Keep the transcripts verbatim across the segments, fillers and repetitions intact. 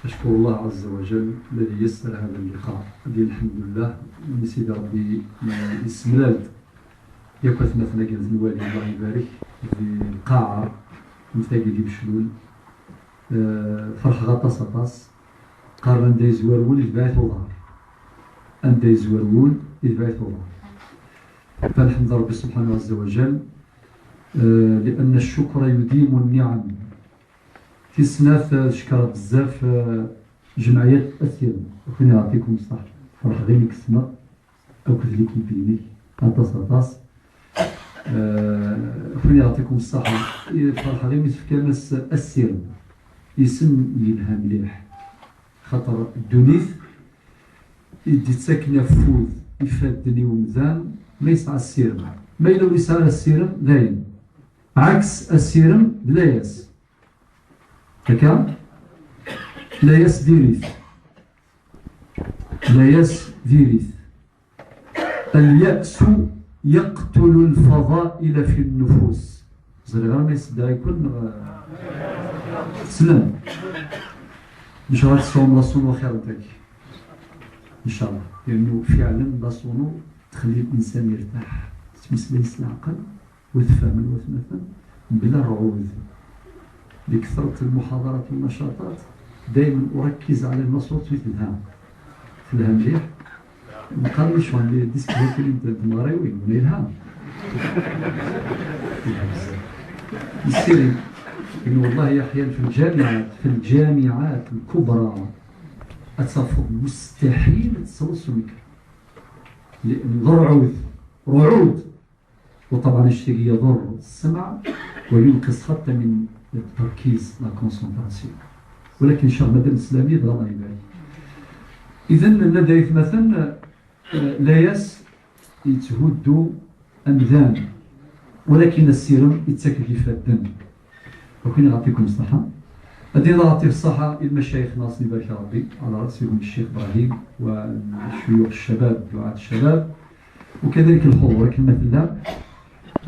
أشكر الله عز وجل الذي يسر هذا اللقاء. دي الحمد لله، من سيدي ربي يسملالد ياك أثناء نقل نوالي، الله يبارك، في القاعة نتاقي دي بشلول. آه، فرح غطاس غطاس. قال: "أندا يزوار ولد بعث وظهر". أندا يزوار ولد بعث وظهر. فنحمد ربي سبحانه عز وجل، آه، لأن الشكر يديم النعم. في سنة شكر بزاف، آه، جمعيات الأسياد. ربنا يعطيكم الصحة. فرح غير السنة أو كذلك يديني. أطاس أطاس. آه، ربنا يعطيكم الصحة. فرح غير مثل كان السيرم. يسم يلها مليح. خاطر الدونيث يدي تسكن فوذ يفادني ومزان ما يسعى السيرم. ما يلو يسعى السيرم دايم. عكس السيرم لا يس. هكا؟ لا يس ديريث. لا يس ديريث. اليأس يقتل الفضائل في النفوس. زريغ ما يسدى يكون، آه، سلام. إن شاء الله تصوم لا صوم وخير تاكي. إن شاء الله. لأنه فعلًا لا صوم تخلي الإنسان يرتاح. تمسليس العقل. وتفهمن وتمثل بلا رعود. لكثرة المحاضرات والنشاطات دائما أركز على النصوص في الهام. في الهام مليح. نقارن شو عندي ديسك هو كل يوم تماري وين ولا يلهام. السيري. إن والله أحيانا في الجامعات، في الجامعات الكبرى، أتصفق مستحيل تصل سمك. لأن رعود، رعود. وطبعا الشيء يضر السمع وينقص حتى من التركيز، لا كونسونتراسيون. ولكن إن شاء الله مادام الإسلامية بغا الله يبارك. إذن النداية مثلا، آه، لا يس يتهدو أمذان، ولكن السيرم يتسكب يفدن. وكنا يعطيكم الصحة. أدينا يعطيه الصحة المشايخ ناصر يبارك ربي، على رأسهم الشيخ إبراهيم والشيوخ الشباب، دعاة الشباب، وكذلك الحضور كما تلا.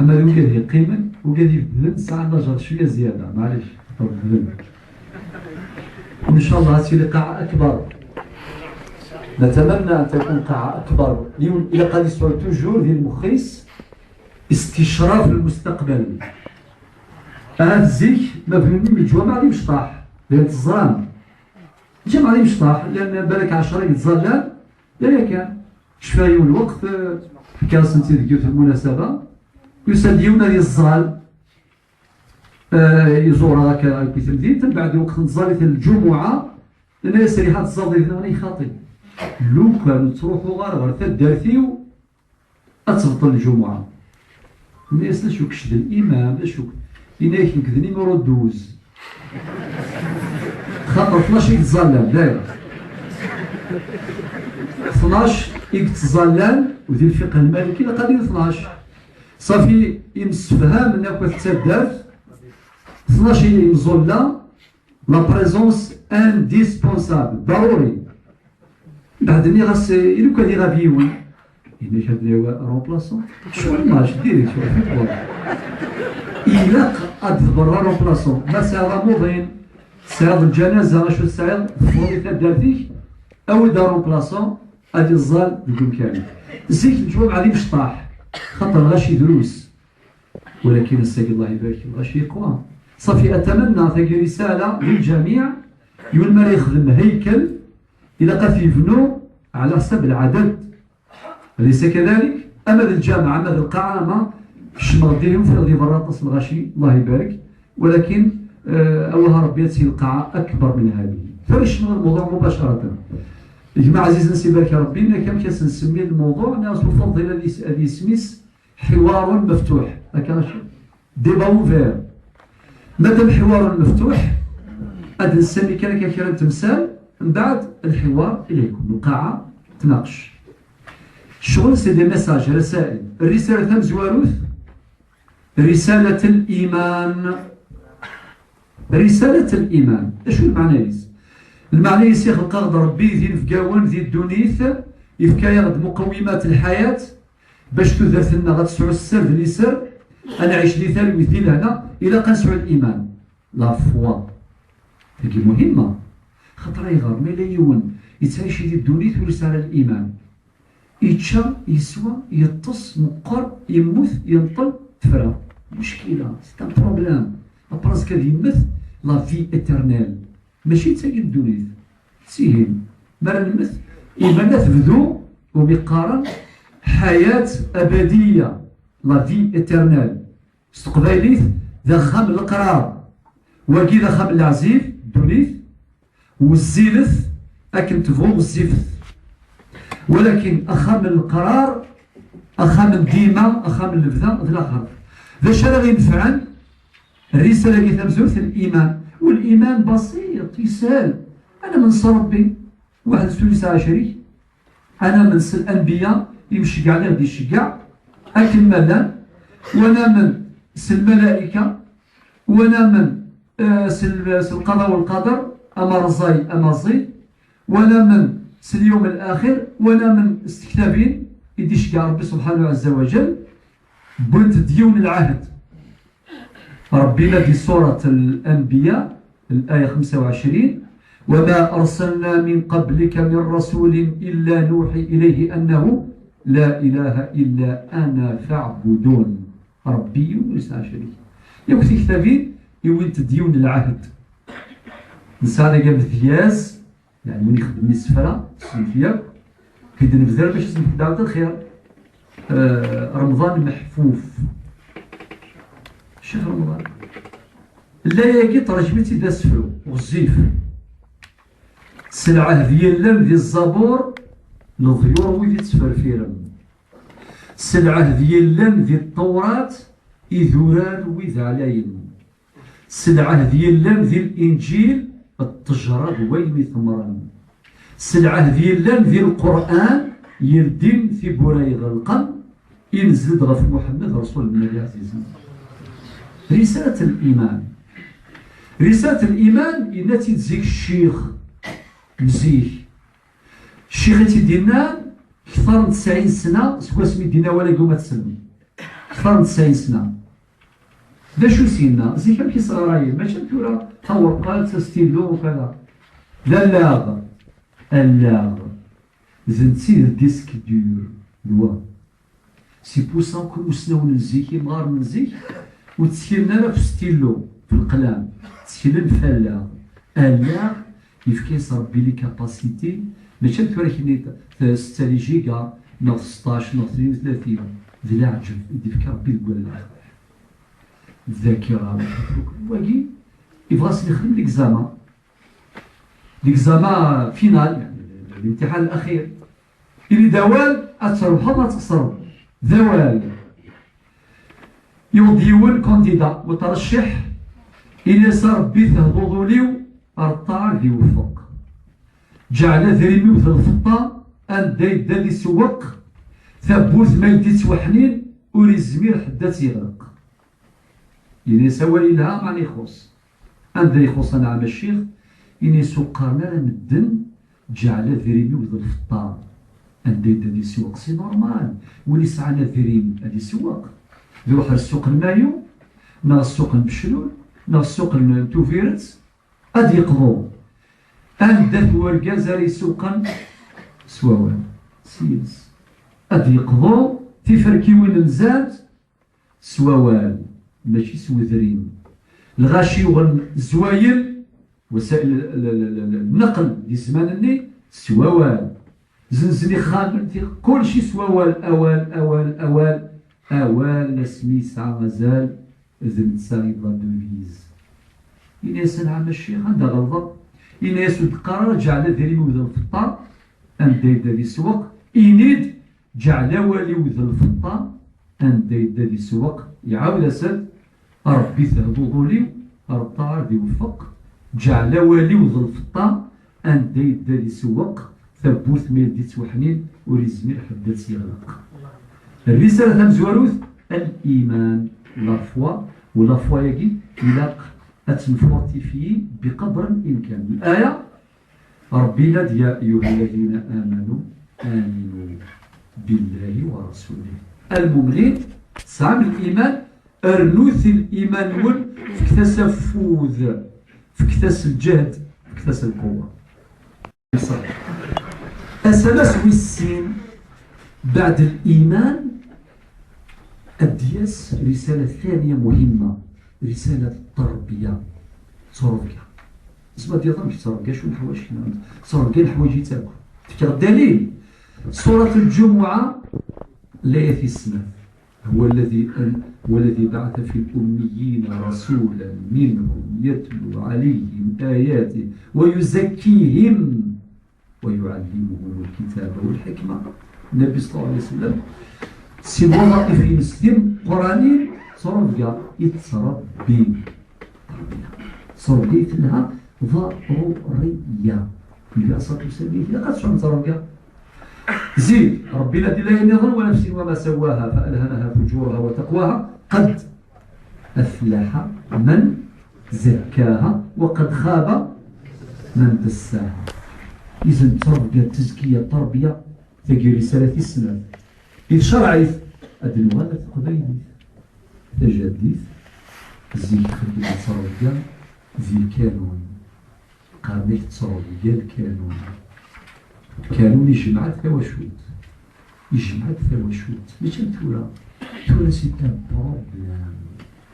أما لو كان يقيمن وكان يبدل ساعة لاجر شوية زيادة، معليش، يبدل. وإن شاء الله هاتي لقاعة أكبر. نتمنى أن تكون قاعة أكبر. اليوم إلا قال يسوى توجور ديال المخيس استشراف المستقبل. أنا الزيك ما فهمني من الجوامع اللي مشطاح، لأن تزران. الجامع اللي مشطاح، لأن بالك عشرة يتزلان، لا يكان. شفا يوم الوقت، آه، كان سنتي ديال المناسبة، يسال يوم هذه الزال، آه، يزور هكا في تمدينة، من بعد وقت نزالت الجمعة، لأن هي سريحة الزال ديالنا راني خاطي. لو كان تروحوا غير، غير تدارتيو، أتبطل الجمعة. الناس لا شو كشد الإمام، لا شو. إناك نكذ نيميرو دوز. خاطر اثناش يتزلم، دايرة. اثناش يتزلم، ودي الفقه المالكي لقد اثناش. صافي، يمسفهام ناكو التداف. اثناش يمزولا، لا بريزونس انديسبونسابل، ضروري. بعد ني غاس، إلو كان يغاب يون. إني كان ديوا رومبلاسون. شو الماتش ديريكت، شو الفوتبول؟ إلا قد برا رومبلاسون. ما سعر موضين. سعر الجنازة، شو سعر؟ فوري تدارتيك. أو دا رومبلاسون. أدي الزال، يقول كامل. زيك نشوف عليه مشطاح. خاطر غاشي دروس. ولكن السيد الله يبارك له، غاشي يقوى. صافي، أتمنى تاكي رسالة للجميع، يول ما يخدم هيكل، إلا قد يبنو على حسب العدد. أليس كذلك؟ أما الجامعة، أما القاعة، ما شمغ ديهم في غادي برا تصل غاشي، الله يبارك. ولكن، آه، الله ربي يتسهل القاعة أكبر من هذه. فرش من الموضوع مباشرة. يا جماعة عزيزنا سي بارك ربي، إنك كم كاس نسمي الموضوع، ناس مفضل هذه س-، هذه سميس حوار مفتوح. هكا شو؟ ديبا اوفير. مادام حوار مفتوح، هاد نسمي كان كان كيرا تمثال، من بعد الحوار إليكم، القاعة تناقش. الشغل سي دي ميساج، رسائل. الرسالة تمزواروث، رسالة الإيمان. رسالة الإيمان. شو المعنى يس؟ المعنى يس يخلق غد ربي ذي نفقاون ذي الدونيث، يفكا يغد مقومات الحياة، باش تدرتنا غتسعو السر ذي سر، أنا عيش لي ثالوي ذي لهنا، إلا قنسعو الإيمان. لا فوا. هذه مهمة. Xaṭer ayɣer? Ma yella yiwen yettɛici di ddunit ur yesɛi ara liman, yečča, yeswa, yeṭṭes, meqqer, yemmut, yenṭel, tefra. Muckila, c'est un problème. Après, ad yemmet, la vie éternelle. Mačči d tagi n ddunit. Sihin, mi ara nemmet, iban ad tebdu umi qqaren ḥayat abadiya, la vie éternelle. S teqbaylit, d axxam n leqrar. Wagi d axxam n leɛzib, ddunit, wezzilet, akken tebɣu ɣezzifet. Walakin axxam n leqrar, axxam n dima, axxam n lebda, d laxert. D acu ara ɣ-inefɛen? Rrisala-agi tamezwarut, liman. Waliman basit, yeshel. Ad namen s Ṛebbi, waḥed ur yesɛi acrik. Ad namen s lanbiya, imceggeɛ neɣ d-iceggeɛ, akken ma llan. Wa namen s lmalaika. Wa namen, eh, s l-, s lqada u lqader, ama rẓay, ama ẓid. Wa namen s lyum laxir. Wa namen s tektabin i d-iceggeɛ Ṛebbi subḥanahu ɛezza wa jell. Wwint-d yiwen n lɛahd. Ṛebbi yenna di surat Al-Anbiya, الآية خمسة وعشرين: وما أرسلنا من قبلك من رسول إلا نوحي إليه أنه لا إله إلا أنا فاعبدون. Ṛebbi yiwen ur yesɛi acrik. Yakk tiktabin i wwint-d yiwen n lɛahd. Nesɛa dagi amedyaz, yeɛni win ixeddmen isefra, slet yakk, i d-nebder bac ad s-nefk dɛwet lxir. Eh, Remḍan Meḥfuf. Ccix Remḍan. Laya-agi terjem-itt-id asefru ɣezzif. S lɛehd yellan di Zzabur, leḍyur wid ittferfiren. S lɛehd yellan di Ṭṭewrat, idurar wid ɛlayen. S lɛehd yellan di Linǧil, ṭṭejra d wayen itemmren. S lɛehd yellan di Lqur'an, yeldin tiwwura iɣelqen, inzel-d ɣef Muḥemmed Rasul Nnabi ɛzizen. Risalat liman. Risalat liman, yenna-tt-id zik ccix, n zik. Ccix i tt-id-yennan, kter n tesɛin sna, seg wasmi i d-yenna awal-agi uma tselmem. Kter n tesɛin sna. D acu s-yenna? Zik amek i s-ɣrayen? Mačči am tura tawerqalt, astillu, ukala. D allaɣ. Allaɣ. D netta i d disque dur. D wa. C'est pour ça que umusnawen n zik, imɣaren n zik, ur tteklen ara f stillu, f lqlam, tteklen f allaɣ. Allaɣ, yefka-yas Ṛebbi les capacités, mačči am tura kini t-, setta les giga, neɣ seṭṭac, neɣ tnin u tlatin. D leɛǧeb i d-yefka Ṛebbi deg wallaɣ. D ddakira, wagi, yebɣa ad sen-yexdem l'examen. L'examen final, يعني, الامتحان الأخير. Ini-d awal, ad trebḥeḍ, ad txesreḍ. D awal. Yuɣ-d yiwen candidat, mutrecciḥ, ini-as: "A Ṛebbi, tehduḍ ul-iw, ar ṭṭaɛa ad iweffeq. Ǧeɛl adrim-iw d lfeṭṭa, anda yedda ad isewweq, tawwurt ma yedda ittweḥnin, ur izmir ḥedd ad tt-yeɣleq." Ini-as awal yelha, meɛna ixuṣ. Anda ixuṣ, anɛam a ccix, ini-as ur qqaren ara medden: "Ǧeɛl adrim-iw d lfeṭṭa, anda yedda ad isewweq." C'est normal, win isɛan adrim ad isewweq, d iruḥ ar ssuq n Mayu, neɣ ssuq n Beclul, neɣ ssuq n Tubiret, ad yeqḍu. Anda-t urgaz ara isewqen s wawal, s yiles? Ad yeqḍu, tiferkiwin nzant, s wawal, mačči s wedrim. Lɣaci yuɣen zzwayel, wasa'il l-, l-, l-, l-, nneql di zzman-nni, s wawal. Zenzen ixxamen, ti-, kulci s wawal, awal, awal, awal, awal, asmi yesɛa azal, d netta i d la devise. Ini-as: "Anɛam a ccix, anda ɣelḍeɣ?" Ini-as: "Ur d-qqar ara ǧeɛl adrim-iw d lfeṭṭa, anda yedda ad isewweq. Ini-d ǧeɛl awal-iw d lfeṭṭa, anda yedda ad isewweq." Iɛawed-as-d: "A Ṛebbi, tehduḍ ul-iw, ar ṭṭaɛa ad iweffeq. Ǧeɛl awal-iw d lfeṭṭa, anda yedda ad isewweq, tawwurt ma yedda ittweḥnin, ur izmir ḥedd ad tt-yeɣleq." Rrisala tamezwarut, al-iman, la foi, u la foi-agi ilaq ad tt-nfortifiyi biqadr l'imkan. L'aya, Ṛebbi yenna-d: "يا أيها الذين آمنوا آمنوا بالله ورسوله." A lmumnin, tesɛam liman, rnut liman-nwen, fket-as afud, fket-as lǧehd, fket-as lquwwa. Asamas wis sin, بعد الإيمان, ad d-yas risala ثانية مهمة, risala n tterbiya, ttrebga. Isma d-yaḍ amek ttrebga, acu n ḥwaǧ kna, ttrebga n ḥwaǧ-itt akk. Fkiɣ dalil. Surat Lǧumuɛa, layat tis snat. هو الذي أن-، هو الذي بعث في الأميين رسولا منهم يتلو عليهم آياته ويزكيهم ويعلمهم الكتاب والحكمة. النبي صلى الله عليه وسلم, si lwaḍaif-ines timeqqranin, ttrebga, yettrebbi. Ttrebga, ttrebga i telha ḍaruriya. Nnbi aṣṣatu wassalam, ilaq ad tesɛum ttrebga. Zid, Ṛebbi la d-yenna ayen nniḍen, ونفس وما سواها فألهمها فجورها وتقواها قد أفلح من زكاها وقد خاب من دساها. Izen ttrebga, tezkiya, ttrebya, tagi risala tis snat. Di tcerɛit, ad nuɣal ar teqbaylit tajadit, zik xedmen ttrebga di lkanun. Qqaren-ak ttrebga lkanun. Lkanun ijmeɛ-d tawacult. Ijmeɛ-d tawacult. Mačči am tura. Tura c'est un problème.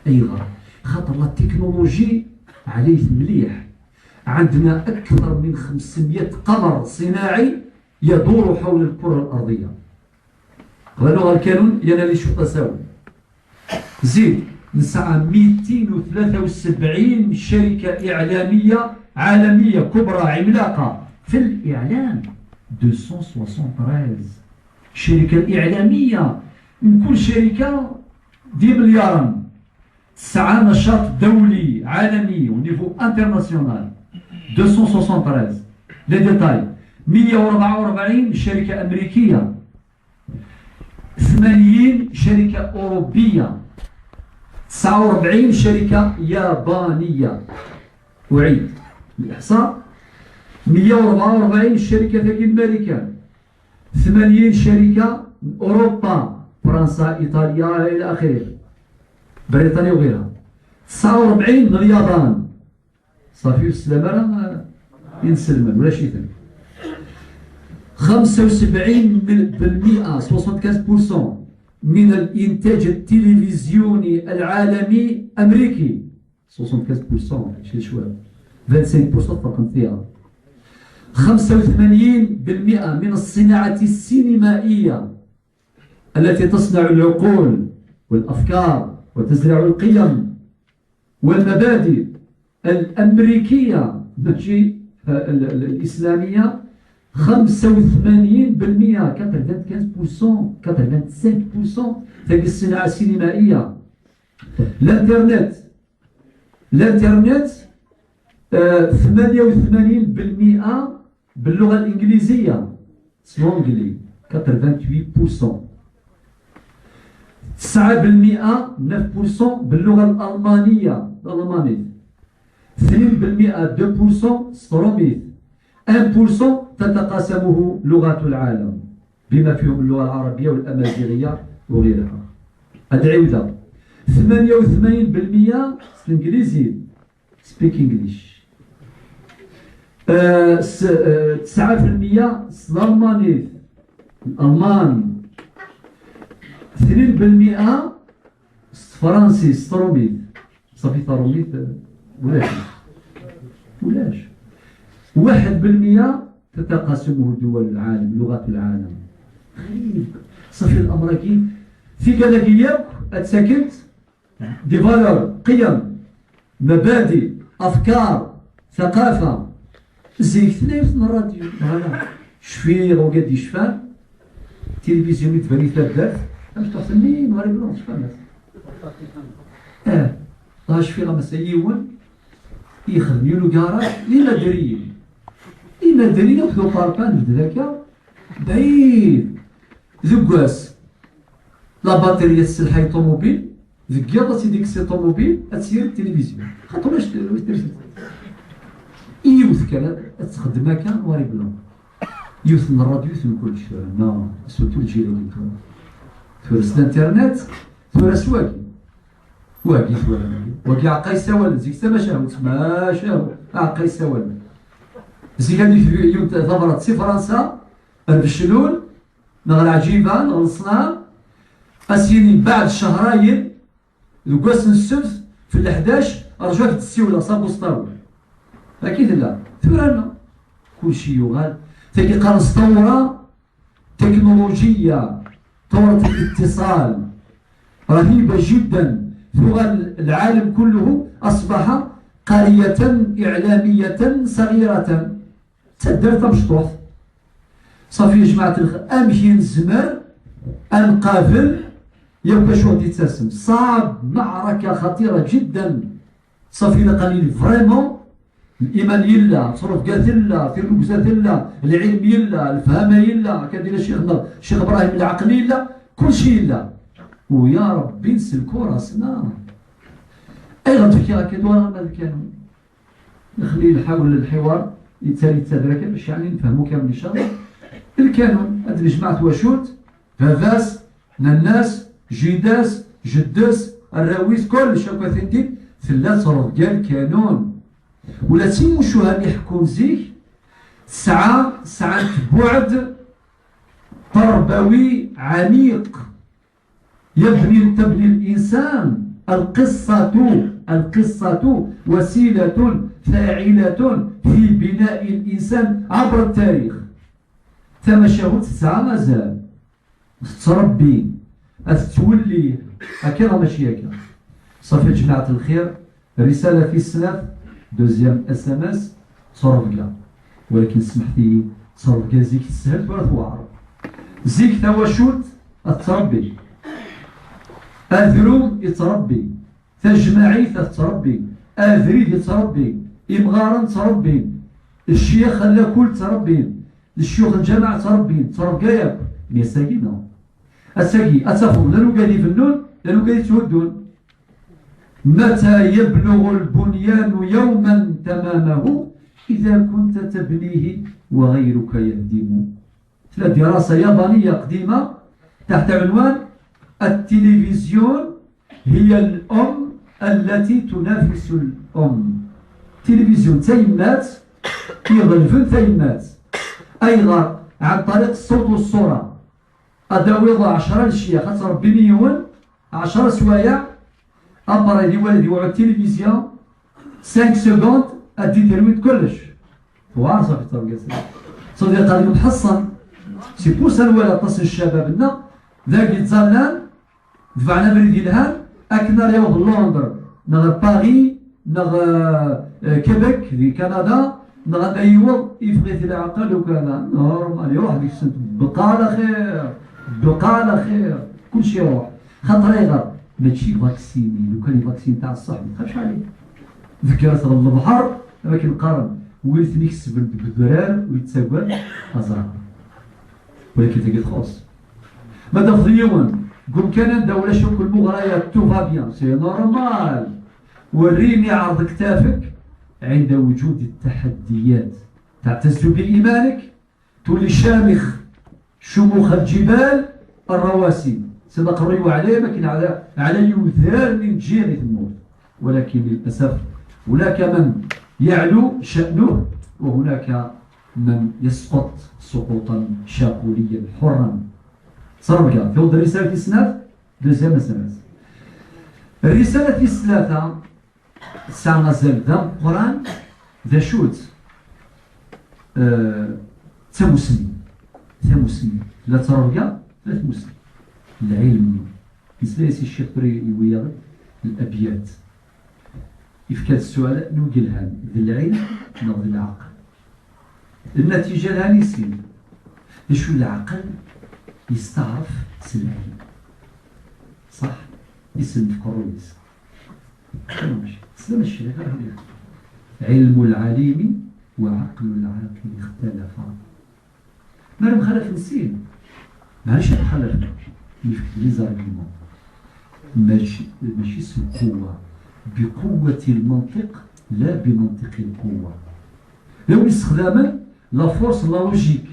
Ayɣer? Xaṭer la technologie ɛlayet mliḥ. عندنا أكثر من خمسمية قمر صناعي يدور حول الكرة الأرضية. Qbel uɣal kanun, yana li cwiṭ asawen. Zid, nesɛa ميتين وثلاثة وسبعين شركة إعلامية عالمية كبرى عملاقة في الإعلام. Deux cent soixante-treize شركة إعلامية, من كل شركة دي مليارا. تسعة نشاط دولي عالمي au niveau international. Deux cent soixante-treize. Les détails. مية وأربعة وأربعين شركة أمريكية. ثمانين شركة أوروبية. تسعة وأربعين شركة يابانية. أعيد الإحصاء. مية وأربعة وأربعين شركة في أمريكا. ثمانين شركة من أوروبا، فرنسا، إيطاليا، إلى آخره، بريطانيا وغيرها. تسعة وأربعين من اليابان. صافي، والسلام على ينسلمن ولا شي ثاني. خمسة وسبعين بالمئة، soixante-quinze pour cent، من الإنتاج التلفزيوني العالمي أمريكي. Soixante-quinze pour cent, شي شوية. Vingt-cinq pour cent فرقم فيها. خمسة وثمانين بالمئة من الصناعة السينمائية التي تصنع العقول والأفكار وتزرع القيم والمبادئ الأمريكية، ماشي، آه، ال-، ال-، الإسلامية. خمسة وثمانين بالمئة، quatre-vingt-quinze pour cent، quatre-vingt-cinq pour cent, تاع الصناعة السينمائية. الانترنت، الانترنت، آه، ثمانية وثمانين بالمئة باللغة الإنجليزية، c'est l'anglais، quatre-vingt-huit pour cent. تسعة بالمئة، neuf pour cent، باللغة الألمانية، الألمانية. اثنين بالمئة، deux pour cent، ستروميت. Un pour cent تتقاسمه لغات العالم، بما فيهم اللغة العربية والأمازيغية وغيرها. هاد عودة. ثمانية وثمانين بالمئة الإنجليزي، speak English. آه، س-، آه، تسعة بالمئة الألماني، الألمان. اثنين بالمئة الفرنسي، ستروميت. صافي، تروميت، آه، ولاش. ولاش. واحد بالمئة تتقاسمه دول العالم، لغات العالم. غريب. صافي، الأمر كي في كذا ياك أتسكت دي فالور، قيم، مبادئ، أفكار، ثقافة. زيك ثنين في الراديو، voilà. شفيغ وقاد يشفان، التلفزيون يتبان يتبدل، أمس تحسن لي نهار يقولون شفان. آه، لا شفيغ مسا يون، يخدم يولو كاراج، لي مدريين. لي مدريين ياخذوا باربان ذاك بعيد. Deg wass, la batterie tesselḥay ṭumubil, deg yiḍ ad tt-id-ikkes i ṭumubil, ad tt-yerr tilivizyu. Xaṭer ulac, ulac tilivizyu. Yiwet kan ad, ad txeddem akka, noir et blanc. Yiwet n ṛṛadyu, yiwet n kullec, tura, neɣ surtout lǧil-agi tura. Tura s l'internet, tura s wagi. Wagi tura, wagi aɛeqqa yessawalen, zik tamacahut, macahut, aɛeqqa yessawalen. Zik ad yekdeb yiwen tabrat si Fransa, ar Beclul, neɣ Lɛeǧiba, neɣ Leṣnam, ad s-yini, mbeɛd cehrayen, deg wass n ssebt, f leḥdac, rju ad k-d-ssiwleɣ s abustawi. Akka i tella. Tura nneɣ, kulci yuɣal. Tagi qqaren s tawra تكنولوجية، ثورة الاتصال رهيبة جدا. ثورة العالم كله أصبح قرية إعلامية صغيرة. Taddart tamecṭuḥt. صافي يا جماعة الخير، أمشي نزمر أنقابل يوم شو دي تسم. صعب، معركة خطيرة جدا. صافي لقاني فريمون الإيمان يلا، تصرف قاتل، لا تلوزات لا، العلم يلا، الفهامة يلا، كان دينا شيخنا الشيخ إبراهيم العقل يلا، كل شيء يلا. ويا ربي نسلكو راسنا. أي غتفكي هكا دور ما كانوا. نخلي نحاول الحوار يتسالي تسادرك باش يعني نفهمو كامل إن شاء الله. الكانون، هاد الجماعة واشوت، باباس، نناس، جيداس، جدس، الراويس، كلش أكا تندي، تلا ترض قال كانون. ولا تيموشوها اللي يحكون زيك، سعى، سعى بعد تربوي عميق. يبني، تبني الإنسان القصة، القصة وسيلة فاعلة في بناء الإنسان عبر التاريخ. تمشاهد تسعى مازال تتربي، تتولي، هكذا ماشي هكا. صافي جماعة الخير، رسالة في السنة، دوزيام اس ام اس، تربقة. ولكن سمحتي، تربقة زيك تسهل ولا توعر. زيك تواشوت تربي، أذروم يتربي، تجمعيت تربي، أذريد يتربي، إمغارا تربي، الشيخ خلا كل تربي، الشيوخ الجماعة تربي، تربقة ياك. مي ساكي نو. أساكي، أتفضل، لا لوكا يفنون، لا لوكا يتهدون. متى يبلغ البنيان يوما تمامه إذا كنت تبنيه وغيرك يهدم؟ تلا دراسة يابانية قديمة تحت عنوان التلفزيون هي الأم التي تنافس الأم. التلفزيون تيمات يغلبن تيمات. أيضا عن طريق الصوت والصورة. أداويض عشرة للشيخ، أتربيني يون، عشرة سوايع، أبري دي والد يوعد التلفزيون، خمس سكوند، أدي ترويد كلش. وعرف صافي التربية. صافي قال لهم حصن. سي بور سا نوال أطاس الشباب لنا، ذاك يتزالان، دفعنا بريد يلهان، أكنا ريوض لندن، نغ باري، نغ، آه، كيبك، دي كندا، نغ أيوض، يفغي في العقل وكان نورمال، يروح ديك السنة، بقى على خير، بقى على خير، كل شيء يروح. خاطر يغر، ماشي فاكسيني، لو كان فاكسين تاع الصح، ما تخافش عليه. ذكرت البحر، لكن قارن، ويثني كسبن بدرار ويتساقل، أزرق. ولكن تلقى تخص. ما دفض يوم، قم كان دولة شوك المغريات، تو فا بيان، سي نورمال. وريني عرض كتافك عند وجود التحديات. تعتز بإيمانك، تولي شامخ شموخ الجبال الرواسي. سبق الريوة عليه، لكن على، على يوثان من جيري الموت. ولكن للأسف هناك من يعلو شأنه، وهناك من يسقط سقوطا شاقوليا حرا. صربيا في الرسالة في السنة، دوزيام اس ام اس. الرسالة في الثلاثة، ساعة مازال ذا قران، ذا شوت، آه، تمسلي، تمسلي، لا تربية، لا تمسلي. العلم، نسمع سي الشيخ بري يويا الأبيات. يفكر السؤال نوجلهان، ذي العلم، نو ذي العقل. النتيجة لا نسين. شو العقل يستعرف سلعي. صح؟ يسلم في كرويس. سلام الشيخ، علم العليم وعقل العاقل اختلفا. ما لم خلف نسين. معلش نخلف. يفك لي زارغيومون. ماشي، ماشي سو القوة. بقوة المنطق، لا بمنطق القوة. لو استخداما لا فورس لا لوجيك.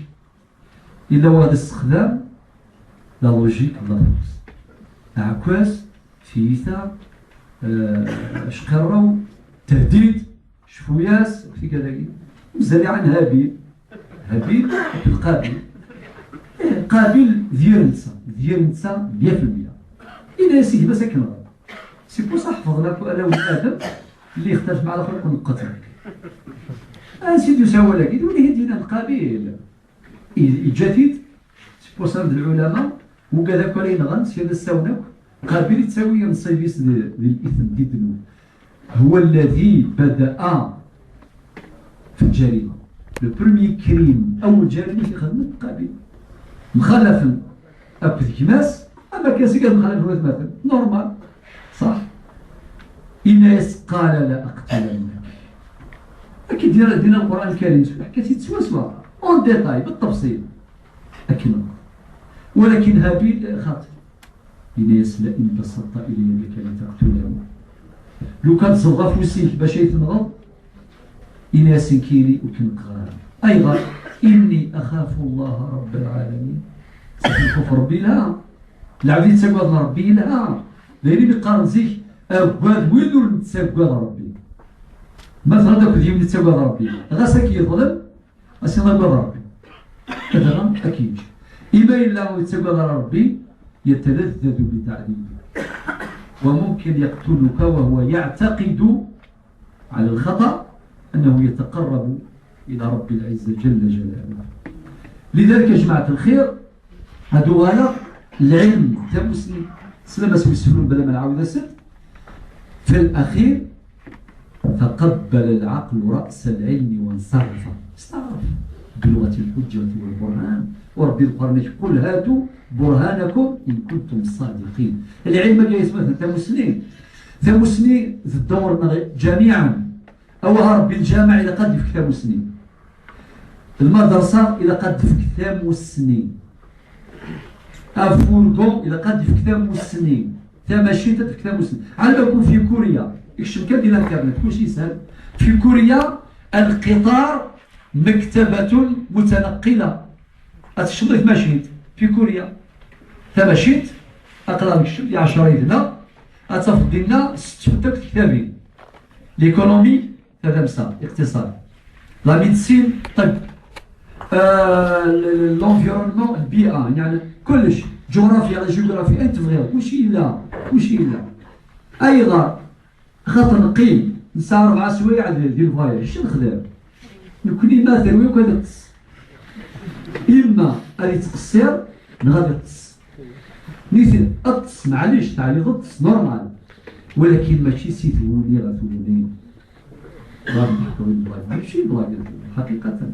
إلا واحد استخدام لا لوجيك لا فورس. عكاس، فيتا، آه، شقراو، تهديد، شفوياس، في كذا. Mazal iɛan Habil. Habil akked Qabil. Eh, Qabil d yir netta, d yir netta mya fi lmya. Yenna-yas i gma-s akken ɣer. C'est pour ça ḥefḍen akk ala wen Adam, اللي يختلف مع الآخر يكون قتل. Ansi d-yusa wawal-agi? D win i d-yennan Qabil. I-, yeǧǧa-t-id, c'est pour ça d lɛulama, wigad akk ara yenɣen, sya d asawen akk, Qabil yettawi nnṣib-is di, di l-ithm, di ddnub. هو الذي بدأ في الجريمة. Le premier crime, أول جريمة i ixedmet Qabil. Mxalafen akked gma-s, ama kan seg ad mxalafen watmaten. Normal. صح؟ Yenna-yas: قال لأقتلنك. Akka i d-yenna, d-yenna Lqur'an Lkarim, ḥka-t-id swaswa, en détail, بالتفصيل. Akken. Walakin Habil xaṭi. Yenna-yas: لئن بسطت إلي يدك لتقتلني. Lukan tezzeḍ afus-ik bac ay tenɣeḍ, yenna-yas: nekkini ur k-neqqeɣ ara. Ayɣer? إني أخاف الله رب العالمين. Ttxil ɣef Ṛebbi yelha. Lɛebd yettaggaden Ṛebbi yelha. D ayen i mi qqaren zik: agad win ur nettaggad Ṛebbi. Ma teɣriḍ akked yiwen yettaggad Ṛebbi, ɣas ad k-yeḍlem, ad s-tiniḍ agad Ṛebbi. Dɣa ad k-yeǧǧ. Imi yella ur yettaggad ara Ṛebbi, يتلذذ بتعذيبه. وممكن يقتلك وهو يعتقد على الخطأ أنه يتقرب إلى رب العزة جل جلاله. لذلك يا جماعة الخير، هادو غانا العلم تاع مسلم، سلام اسمي السفلون بلا ما نعاود اسد. في الأخير تقبل العقل رأس العلم وانصرف. استعرف بلغة الحجة والبرهان، وربي القرآن: قل هاتوا برهانكم إن كنتم صادقين. العلم كي يسمى تاع مسلم، تاع مسلم الدور جميعا. أوها ربي الجامع إلى قد يفك تاع مسلم. المدرسة إلى قد تفك تاع مسلم. أفورغون إلى قد يفك تاع مسلم. Tamacint ad tefk tamussni. Ɛni ma kun fi Kurya, ikcem kan di l'internet, kulci yeshel. Fi Kurya, القطار مكتبة متنقلة. Ad tekcmeḍ di tmacint, fi Kurya. Tamacint, aql-aɣ nekcem di ɛecra yid-neɣ, ad tafeḍ dinna sett fent akk tektabin. L'économie, tadamsa, iqtiṣad. La médecine, ṭṭib. Euh, l-, l-, l'environnement, lbi'a, يعني كلش. Géographie, la géographie, ayen tebɣiḍ, kulci yella, kulci yella. Ayɣer? Xaṭer neqqim, nesɛa rebɛa swayeɛ di, di lvoyage, acu nexdem? Nekkni ma terwi akk ad iṭṭes. Imma ad ittqessir, neɣ ad iṭṭes. Nitni ṭṭes, maɛlic, teɛyiḍ, ṭṭes, normal. Walakin mačči si tguni ɣer tguni. Ɣer tḥeṭṭu i blague. Mačči blague, ḥaqiqatan.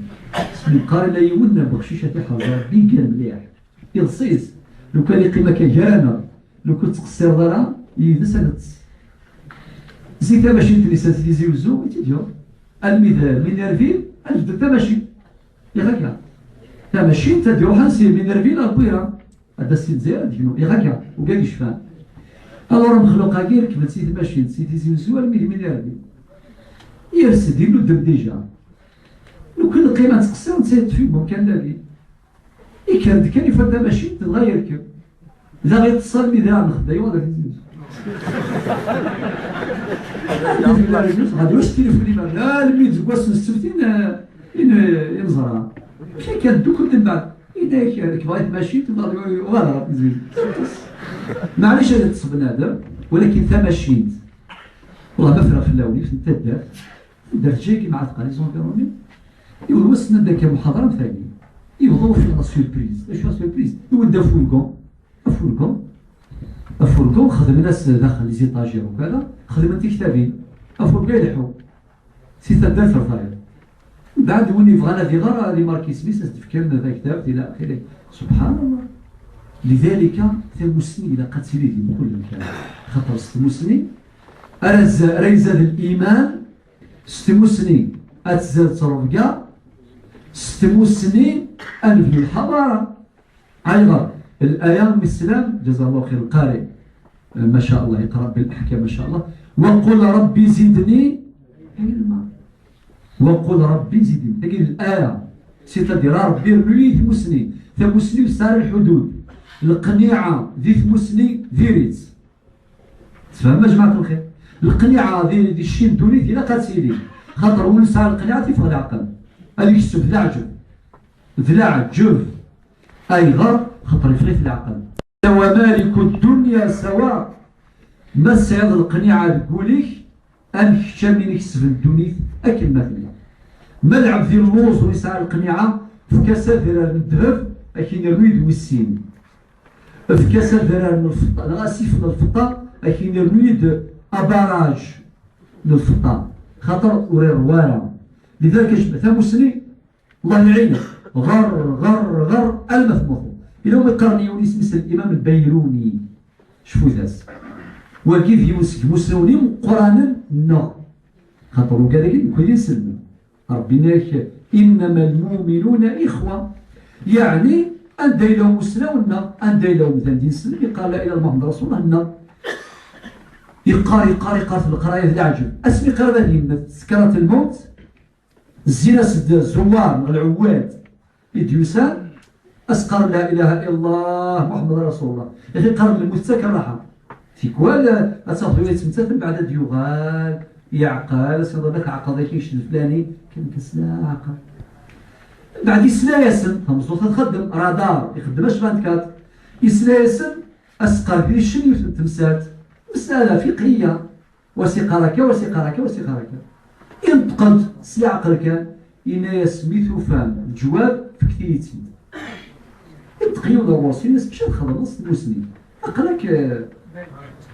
Smi qqar ila yiwen, beɣcic ad t-iḥrez Rebbi, igan mliḥ. Iḍes-is. Lukan iqqim akka gar-aneɣ, lukan ur tettqessireḍ ara yid-s, ad neṭṭes. Zik tamacint-nni s Tizi Wezzu i tt-id-yuɣ. Almi d Minerville, ad nebdel tamacint. Yak akka. Tamacint ad iruḥen si Minerville ar Bwira. Ad d-as si Lezzayer ad d-gnu. Yak akka, ugad yecfan. Alors amexluq-agi rekben si tmacint, si Tizi Wezzu armi d Minerville. Yers-d, inuddem déjà. Lukan neqqim ad nettqessir, netta yeṭṭef-ik umkan-agi. Ikker-d kan, yufa-d tamacint, dɣa yerkeb. Da ɣiṭṭes almi d ayen nexdem, ayen nexdem. Ɣadi ur s tilifun iman. Almi d wass n ssebt i n-, i n-, i neẓra. Mačči kan ddukklen mbeɛd. Yenna-yak, rekbeɣ i tmacint, uɣaleɣ ɣer tiziri. Maɛlic ad yeṭṭes bnadem, walakin tamacint. Wallah, ma ffreɣ fell-awen, yiwet n taddart, taddart Jayki, mɛa tqal les environnés, yiwen wass nnan-d akka muḥadra am tagi. Yebḍa ufiɣ la surprise. Acu la surprise? Iwen-d afurgon. Afurgon. Afurgon, xedmen-as daxel les étagères ukala, xedmen tiktabin. Afurgon ileḥḥu. Si taddart ar tayeḍ. Mbeɛd win yebɣan ad iɣer, ad imark isem-is, ad s-d-fkan taktabt, ila axiri. Subḥan Allah. Lidalika, tamussni ilaq ad tili di mkul amkan. Xaṭer s tmussni ara z-, ara izad liman, s tmussni ad tzad ttrebga, s tmussni ad nebnu lḥadara. Ayɣer? L'aya n Islam, جزاه الله خير القارئ، ما شاء الله، يقرأ بالأحكام، ما شاء الله. وقل رب زدني علما. وقل رب زدني. Tagi d l'aya. C'est-à-dire, a Rebbi, rnu-yi tmussni. Tamussni ur tesɛi ara lḥudud. Lqniɛa di tmussni diri-tt. Tfehmem, a jmaɛt lxir? Lqniɛa di, di cci n ddunit ilaq ad tili. Xaṭer win ur nesɛi lqniɛa, ad t-iffeɣ leɛqel. Ad ikseb d leɛǧeb. D leɛǧeb. Ayɣer? Xaṭer ifeɣ-it leɛqel. ومالك الدنيا سواء. Ma tesɛiḍ lqniɛa deg wul-ik, am kečč am win ikesben ddunit akken ma tella. Ma lɛebd illuẓ ur yesɛi lqniɛa, efk-as adrar n ddheb, ad k-in-irnu yid wis sin. Efk-as adrar n lfeṭṭa, neɣ asif n lfeṭṭa, ad k-in-irnu yid abaraj n lfeṭṭa, xaṭer ur iṛwa ara. Lidalik, acemma tamusni, Allah iɛinek, ɣer, ɣer, ɣer, alma tmuteḍ. Ila umi qqaren yiwen isem-is Limam Lbayruni, cfut-as. Wagi d yiwen seg imusnawen imeqqranen-nneɣ. Xaṭer ugad-agi d nekkni i nselmen. Ṛebbi yenna-ak, إنما المؤمنون إخوة. Yeɛni, anda yella umusnaw nneɣ, anda yella umdan d-ineslem, yeqqar لا إله إلا الله محمد رسول الله nneɣ. Yeqqar, yeqqar, yeqqar f leqraya d leɛǧeb. Asmi qrib ad yemmet, سكرات الموت, zzin-as-d zzuwar neɣ lɛuwad i d-yusan, ad s-qqaren لا إله إلا الله محمد رسول الله. Yak qqaren lmut d takerraḥa. Tikwal, ad tafeḍ yiwen yettmettat, mbeɛd ad d-yuɣal yeɛqel, ad s-yiniḍ ma tɛeqleḍ yak yekcem flani, kan kas la ɛaqel. Mbeɛd yesla-yasen, tameẓẓuɣt ad txeddem, radar, ixeddem H vingt-quatre. Yesla-yasen, ad s-qqaren icen yiwet n temsalt. Mesala fiqhiya. Wa s-iqqar akka, wa s-iqqar akka, wa s-iqqar akka. Inṭeq-d s leɛqel kan, yenna-yas mi tufam leǧwab, fket-iyi-tt-id. Inṭeq yiwen ɣur-s, yenna-as mačči ad txedmeḍ s tmusni. Aql-ak, eh,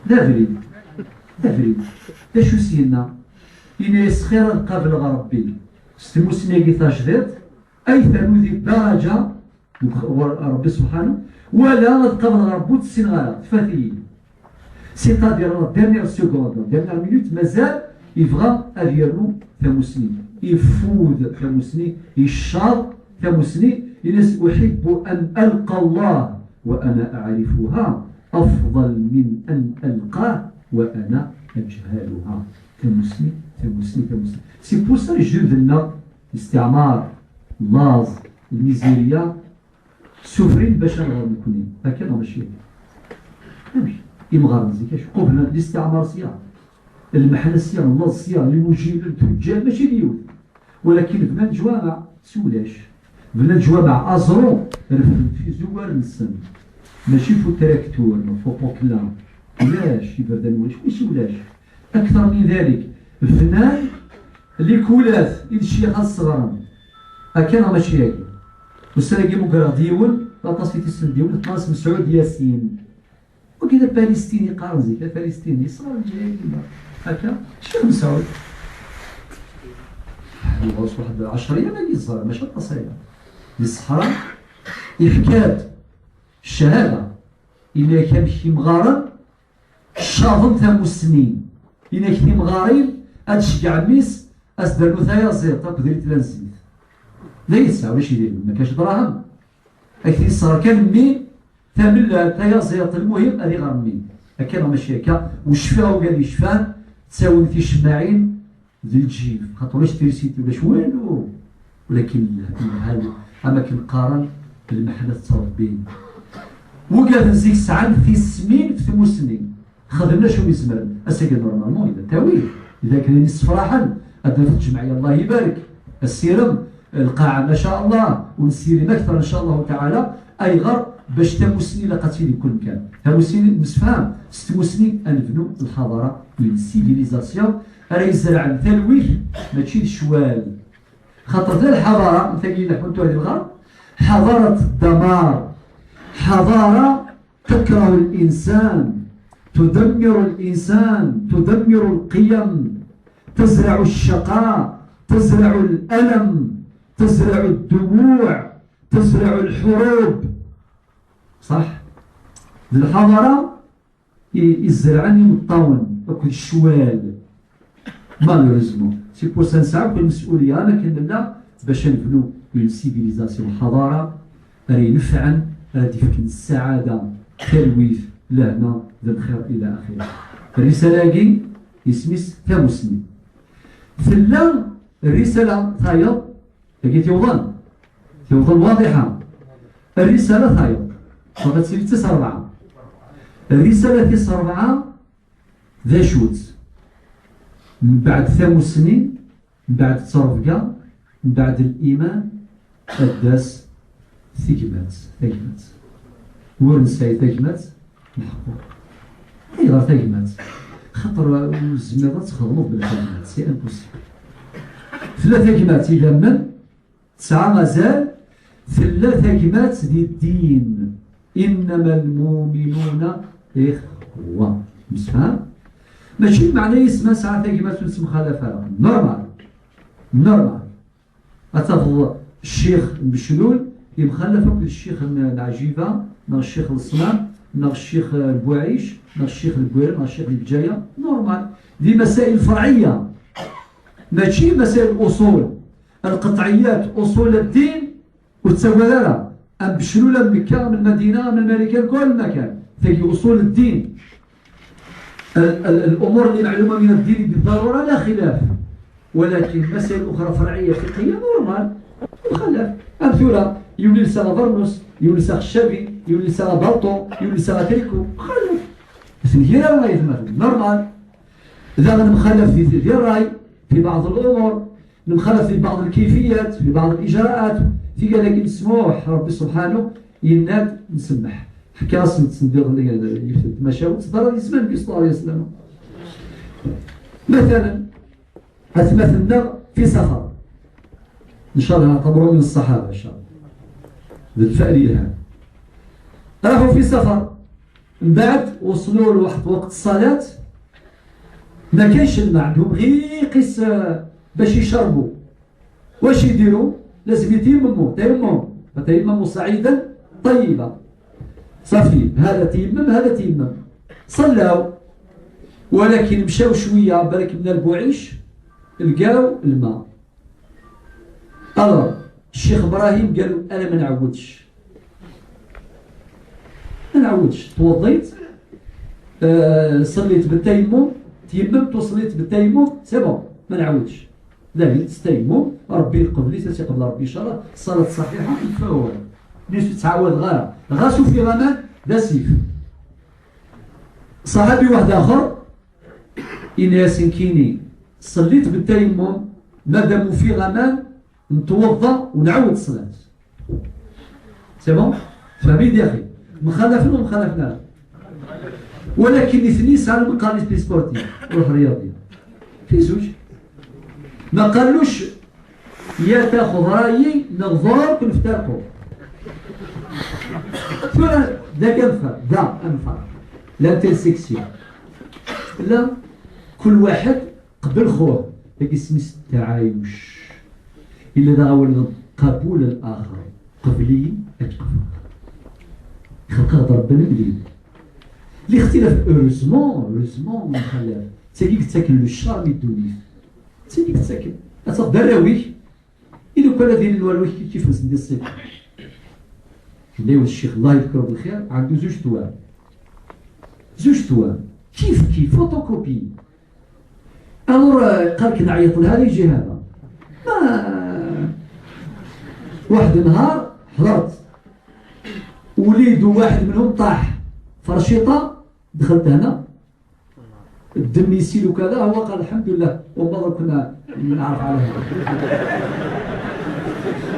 d abrid. D abrid. D acu s-yenna? Yenna-yas xir ad qableɣ Ṛebbi s tmusni-agi tajdiṭ, ay ternu di ddaraǧa deg ɣur Ṛebbi subḥanu, wala ad qableɣ Ṛebbi ur tt-ssineɣ ara, tfat-iyi. C'est-à-dire, la dernière seconde, la dernière minute, mazal yebɣa ad yernu tamusni. Ifud tamusni, yecceṛ tamusni, yenna-as, أحب أن ألقى الله وأنا أعرفها أفضل من أن ألقاه وأنا أجهلها. Tamusni, tamusni, tamusni. C'est pour ça, jeu-nneɣ, listiɛmar, laẓ, lmizirya, ssufrin bac ad nɣer nekni. Akka neɣ mačči akka? Amek? Imɣaren zik acu? Qublen listiɛmar sya, lmeḥna sya, laẓ sya, lmujilen, tuǧǧal, mačči d yiwet. Walakin bnan leǧwameɛ s ulac. Bnan leǧwameɛ aẓru, refden tizuwar-nsen. Mačči f utraktur, neɣ f upokla. Ulac, iberdan ulac, kullec ulac. Akter min dalik, bnan likulat i lecyax ad sɣren. Akka neɣ mačči akka? Ussan-agi mmugreɣ-d yiwen, aṭas i t-issen d yiwen, qqaren-as Mesɛud Yasin. Wagi d Apalestini, qqaren zik Apalestini, yesɣer Lezzayer yemma. Akka, Ccix Mesɛud. Ḥedd ɣur-s waḥed ɛecra yan ay yeẓra, mačči aṭas aya. Di ṣṣeḥra, yefka-d ccahada, yenna-ak amek imɣaren caḍen tamussni. Yenna-ak timɣarin ad tceggeɛ mmi-s, ad s-d-ternu tayaziḍt akked rritla n zzit. D ayen tesɛa, ulac idrimen, ma kac dṛahem. Ad k-t-yesɣer kan mmi, tamellalt, tayaziḍt, lmuhim ad iɣer mmi. Akka neɣ mačči akka? U cfiɣ ugad yecfan, ttawin ticemmaɛin d lǧib, xaṭer ulac trisiti, ulac walu. Walakin llah, llah, am akken qqaren, lmeḥna tettrebbin. Wugad n zik sɛan tismin f tmussni, xedmen acu mi zemren. Ass-agi normalement yella ttawil, yella kra n yisefraḥen, ad naf lǧemɛiyya, Allah ibarek, asirem, lqaɛa, ma sha Allah, u nessirim akter, in sha Allahu taɛala. Ayɣer? Bac tamussni ilaq ad tili deg kul mkan. Tamussni nemsefham, s tmussni ad nebnu lḥaḍara, une civilisation, ara izerɛen talwit, mačči d ccwal. Xaṭer d lḥaḍara, am tagi i leḥḥun tura di lɣar, حضارة الدمار، حضارة تكره الإنسان، تدمر الإنسان، تدمر القيم، تزرع الشقاء، تزرع الألم، تزرع الدموع، تزرع الحروب. صح؟ D lḥaḍara i, i zerɛen imeṭṭawen akked ccwal. Malheureusement, c'est pour ça nesɛa akk lmes'uliyya, am akken nella, bac ad nebnu une civilisation, lḥaḍara ara inefɛen, ara d-ifken ssaɛada, talwit, lehna, d lxir, ila axiri. Rrisala-agi, isem-is Tamussni. Tella rrisala tayeḍ, Tagi tiwḍen. Tiwḍen waḍiḥa. Rrisala tayeḍ. Faqat sili tis rebɛa. Rrisala tis rebɛa, d acu-tt? Mbeɛd tamussni, mbeɛd ttrebga, Mbeɛd liman, ad d-tas tegmat, tagmat. Ur nesɛi tagmat, nḥeqqer. Ayɣer tagmat? Xaṭer ur tezmireḍ ad txedmeḍ bla tagmat, c'est impossible. Tella tagmat idammen, tesɛa azal, tella tagmat di ddin. إنما المؤمنون إخوة. Msefham? Mačči d meɛna-s ma nesɛa tagmat ur nettemxalaf ara. Normal. Normal. Ad tafeḍ ccix n Beclul yemxalaf akked ccix n Lɛjiba, neɣ ccix n Leṣnam, neɣ ccix n Buɛic, neɣ ccix n Lbwir, neɣ ccix n Lǧaya. Normal. Di masail ferɛiyya. Mačči masail uṣul. Lqeṭɛiyat, uṣul ddin, ur ttagad ara. Am Beclul, am Mekka, am Lmadina, am Lmarikan, kul makan. Tagi uṣul ddin. ال-، ال-، الأمور اللي معلومة من الدين بالضرورة لا خلاف، ولكن مسائل أخرى فرعية فقهية normal مخالف. Am tura, yiwen yelsa abeṛnus, yiwen yelsa xeccabi, yiwen yelsa abalṭu, yiwen yelsa atriku, mxalaf. Aten-agi ara yetmaten, normal. Daɣen mxalaf di, di ṛṛay, في بعض الأمور. Nemxalaf di baɛḍ lkayfiyat, di baɛḍ lijraat, tigal-agi nesmuḥ, Ṛebbi subḥanu yenna-d nsemmeḥ. Ḥkiɣ-asen-d sendiḍ n yiwet n tmacahut, teḍra di zzman Nnbi ṣella Llahu ɛalayhi wa sallam. Matalan, atmaten-nneɣ fi safar. Ncallah nɛtabaru min ṣṣaḥaba, ncallah. D lfeɛl yelhan. Raḥu fi safar. Mbeɛd, وصلوا لواحد وقت الصلاة، ما كانش الماء عندهم، غير يقيس، آه، باش يشربوا. واش يديروا؟ لازم يتيمموا، تيمم، فتيمموا صعيدا طيبا. صافي، هذا تيمم، هذا تيمم. صلاو، ولكن مشاو شوية، بالك من البوعيش، لقاو الماء. Alors، الشيخ إبراهيم قال له: "أنا ما نعودش. ما نعودش. توضيت، آه، صليت بالتيمم، تيممت وصليت بالتيمم، c'est bon، ما نعودش." لا، تستيمم، ربي يقبل، تتقبل ربي إن شاء الله، صلاة صحيحة، فهو نيش تعاود غير. غاسو في غمان، ذا سيف. صحابي واحد آخر، إناس كيني، صليت بالتيمم، مادام في غمان، نتوضا ونعاود الصلاة. C'est bon؟ فهمت يا أخي؟ مخالفنا ومخالفنا. ولكن الاثنين سعى المقاليس بسبورتي، روح رياضية. في زوج. ما قالوش يا تاخذ رايي نغزور كنفترقوا. ثم ذاك انفر، ذا انفر. L'intersection. لا، كل واحد قبل خوه، هاك اسميس التعايش. إلا دا غاول قبول الآخر، قبلي أتقبل. خلق هذا ربنا مليون. الاختلاف، heureusement، heureusement، مخالف. تاكي تاكل الشر من الدنيا. تاكي تاكل. أتصدر راويك. إلا كان هذه النوار كيف نسدي الصيف. دايما الشيخ الله يذكره بالخير عنده زوج توام. زوج توام. كيف كيف، photocopie. Alors، آه، قال لك نعيط لهذا يجي هذا. ما، واحد النهار حضرت وليد واحد منهم طاح فرشيطة، دخلت هنا، الدم يسيل وكذا، هو قال: "الحمد لله، وما كنا نعرف على هذا."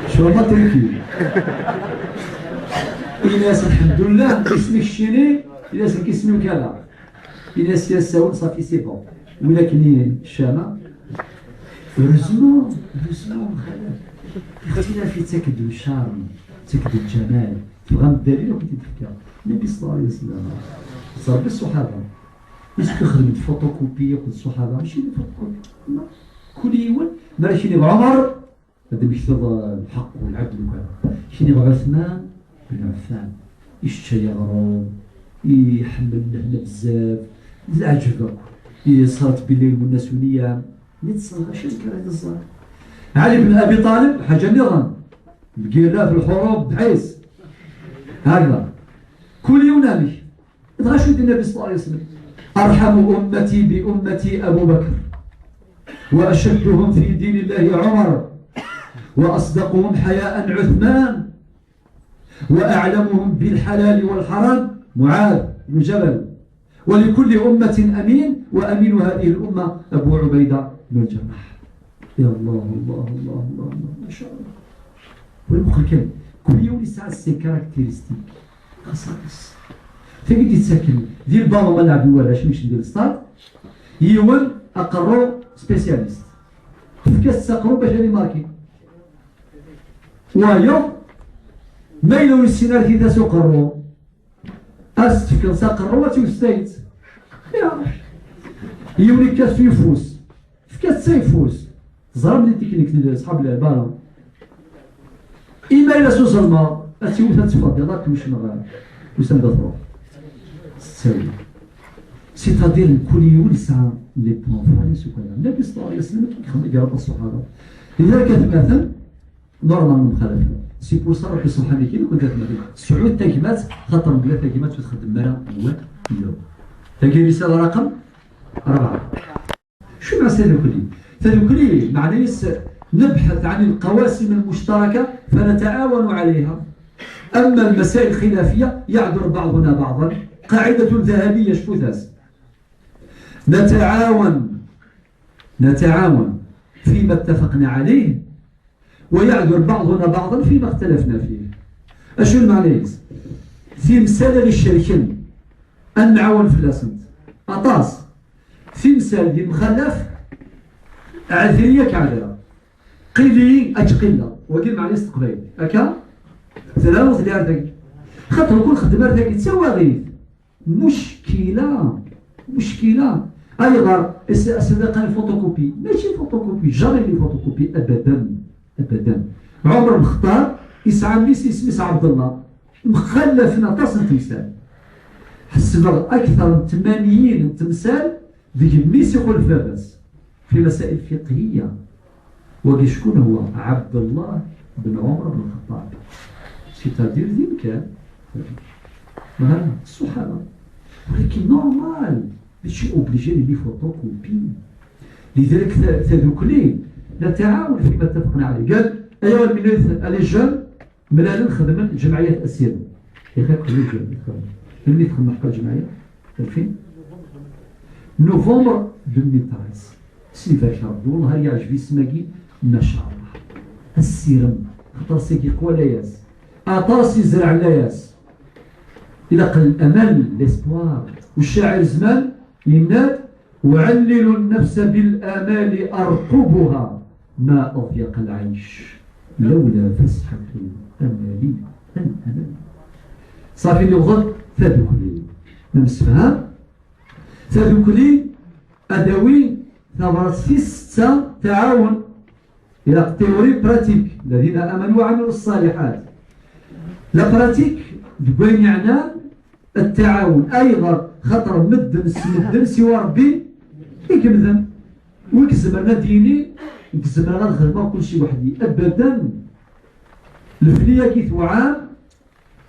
شو ما تركي. إناس الحمد لله، اسمك الشيني، إناس اسمي وكذا. إناس يساون صافي c'est bon. ولكن الشامة، heureusement، heureusement، مخالف. اختلاف يتاكد الشارم، يتاكد الجمال. تبغى الدليل وكنت تفكر. النبي صلى الله عليه وسلم. صار بالصحابة. Est-ce que خدمت photocopie ياخذ الصحابة؟ ماشي des photocopies. لا. كل يوم، مرة شي عمر، هذا مكتوب الحق والعدل وكذا. شي عثمان بن عفان. يشتى يغرم، يحمل لهنا بزاف. العجب. هي صارت بالليل والناس ونيام. نتصور شنو كان هذا الزهر. علي بن أبي طالب، حاجة نظام. القيرة في الحروب، بحيس. هكذا. كل يوم نامي. Dɣa acu i d-yenna Nnbi صلى الله عليه وسلم: "أرحم أمتي بأمتي أبو بكر، وأشدهم في دين الله عمر، وأصدقهم حياء عثمان، وأعلمهم بالحلال والحرام معاذ بن جبل، ولكل أمة أمين، وأمين هذه الأمة أبو عبيدة بن الجراح." Ya Allah, Allah, Allah, Allah, Allah, ma sha Allah. Wala muqel kan, kul yiwen yesɛa ses caractéristiques. Xaṣṣa-s. Tagi d-yettaken di lbaba ma lɛeb warrac, mecen di lsṭad, yiwen aqerru spécialiste. Tefka-s s aqerru bac ad imarki. Wayeḍ, ma yella ur yessin ara tida s uqerru, ad s-tefkeḍ s aqerru, ad tt-iwet s tayet. Ya. Yiwen yekka s uyeffus. Fka-tt s ayeffus. Ẓram di tiknik n ṣḥab lɛibara. Ima yella s uzelmaḍ, ad tt-iwet, ad teffeɣ, diḍ akken ucneɣ usan d ad truḥ. S ttawil. C'est-à-dire, mkul yiwen yesɛa les points forts-is u kra. Nnabi sallallahu alayhi wa sallam, akken yexdem, iger aṭas ṣṣuḥaba. Lidalik, atmaten, normal nemxalaf. C'est pour ça, Rebbi subḥanahu wa taɛala, kul atmaten. Sɛut tagmat, xaṭer mebla tagmat ur txeddem ara walu. Tagi risala raqem rebɛa. شو معنى تدخلي؟ تدخلي معناه نبحث عن القواسم المشتركة فنتعاون عليها. أما المسائل الخلافية يعذر بعضنا بعضا. قاعدة ذهبية شفوتاس. نتعاون، نتعاون فيما اتفقنا عليه ويعذر بعضنا بعضا فيما اختلفنا فيه. Acu n lmeɛna-is? Timsal ad icerken, ad nɛawen fell-asent. Aṭas. Timsal d imxallaf, ɛedli-yak ɛedra. Qili ad tt-qilleɣ. Wagi lmeɛna-is teqbaylit. Akka? Tella ur telli ar dagi. Xaṭer ur nxeddem ar dagi, d tawaɣit. Muckila, muckila. Ayɣer as-, as-, ad qqaren photocopie? Mačči photocopie, jamais les photocopies, abadan, abadan. Ɛumer Lxeṭṭab yesɛa mmi-s isem-is Ɛebdellah. Mxallafen aṭas n temsal. Ḥesbeɣ akteṛ n tmanyin n temsal deg mmi-s ixulef baba-s. في مسائل فقهية. Wagi شكون هو؟ عبد الله بن عمر بن الخطاب. C'est-à-dire d imkan. Voilà, سبحان الله. ولكن normal, ماشي obligé les photocopies. لذلك ت-, تدخلي نتعاون فيما اتفقنا عليه. قال: أيها المليث، les jeunes, Mlalen xedmen lǧemɛiyat assirem. Ixir qbel lǧemɛiyat xedmen. Melmi txemmem ḥqa lǧemɛiyat? ألفين؟ Novembre deux mille treize. Sibarek Rebbi, والله هذا يعجب اسمك، ما شاء الله. Assirem, xaṭer seg iqwa layas. Aṭas yezreɛ layas. Ilaq الأمل, l'espoir. والشاعر زمان يناد: أعلل النفس بالآمال أرقبها ما أضيق العيش لولا فسحة الأمال الأمل. صافي نوض تدخلي نمسفها تدخلي أدوي ثمرة في ستة تعاون إلى théorie pratique الذين آمنوا وعملوا الصالحات. La pratique, deg wayen yeɛnan التعاون. Ayɣer? Xaṭer medden s medden siwa Rebbi i yemden. Wi izemren ad d-yini: nekk zemreɣ ad xedmeɣ kulci weḥd-i? Abadan. Lefli-agi tewɛam,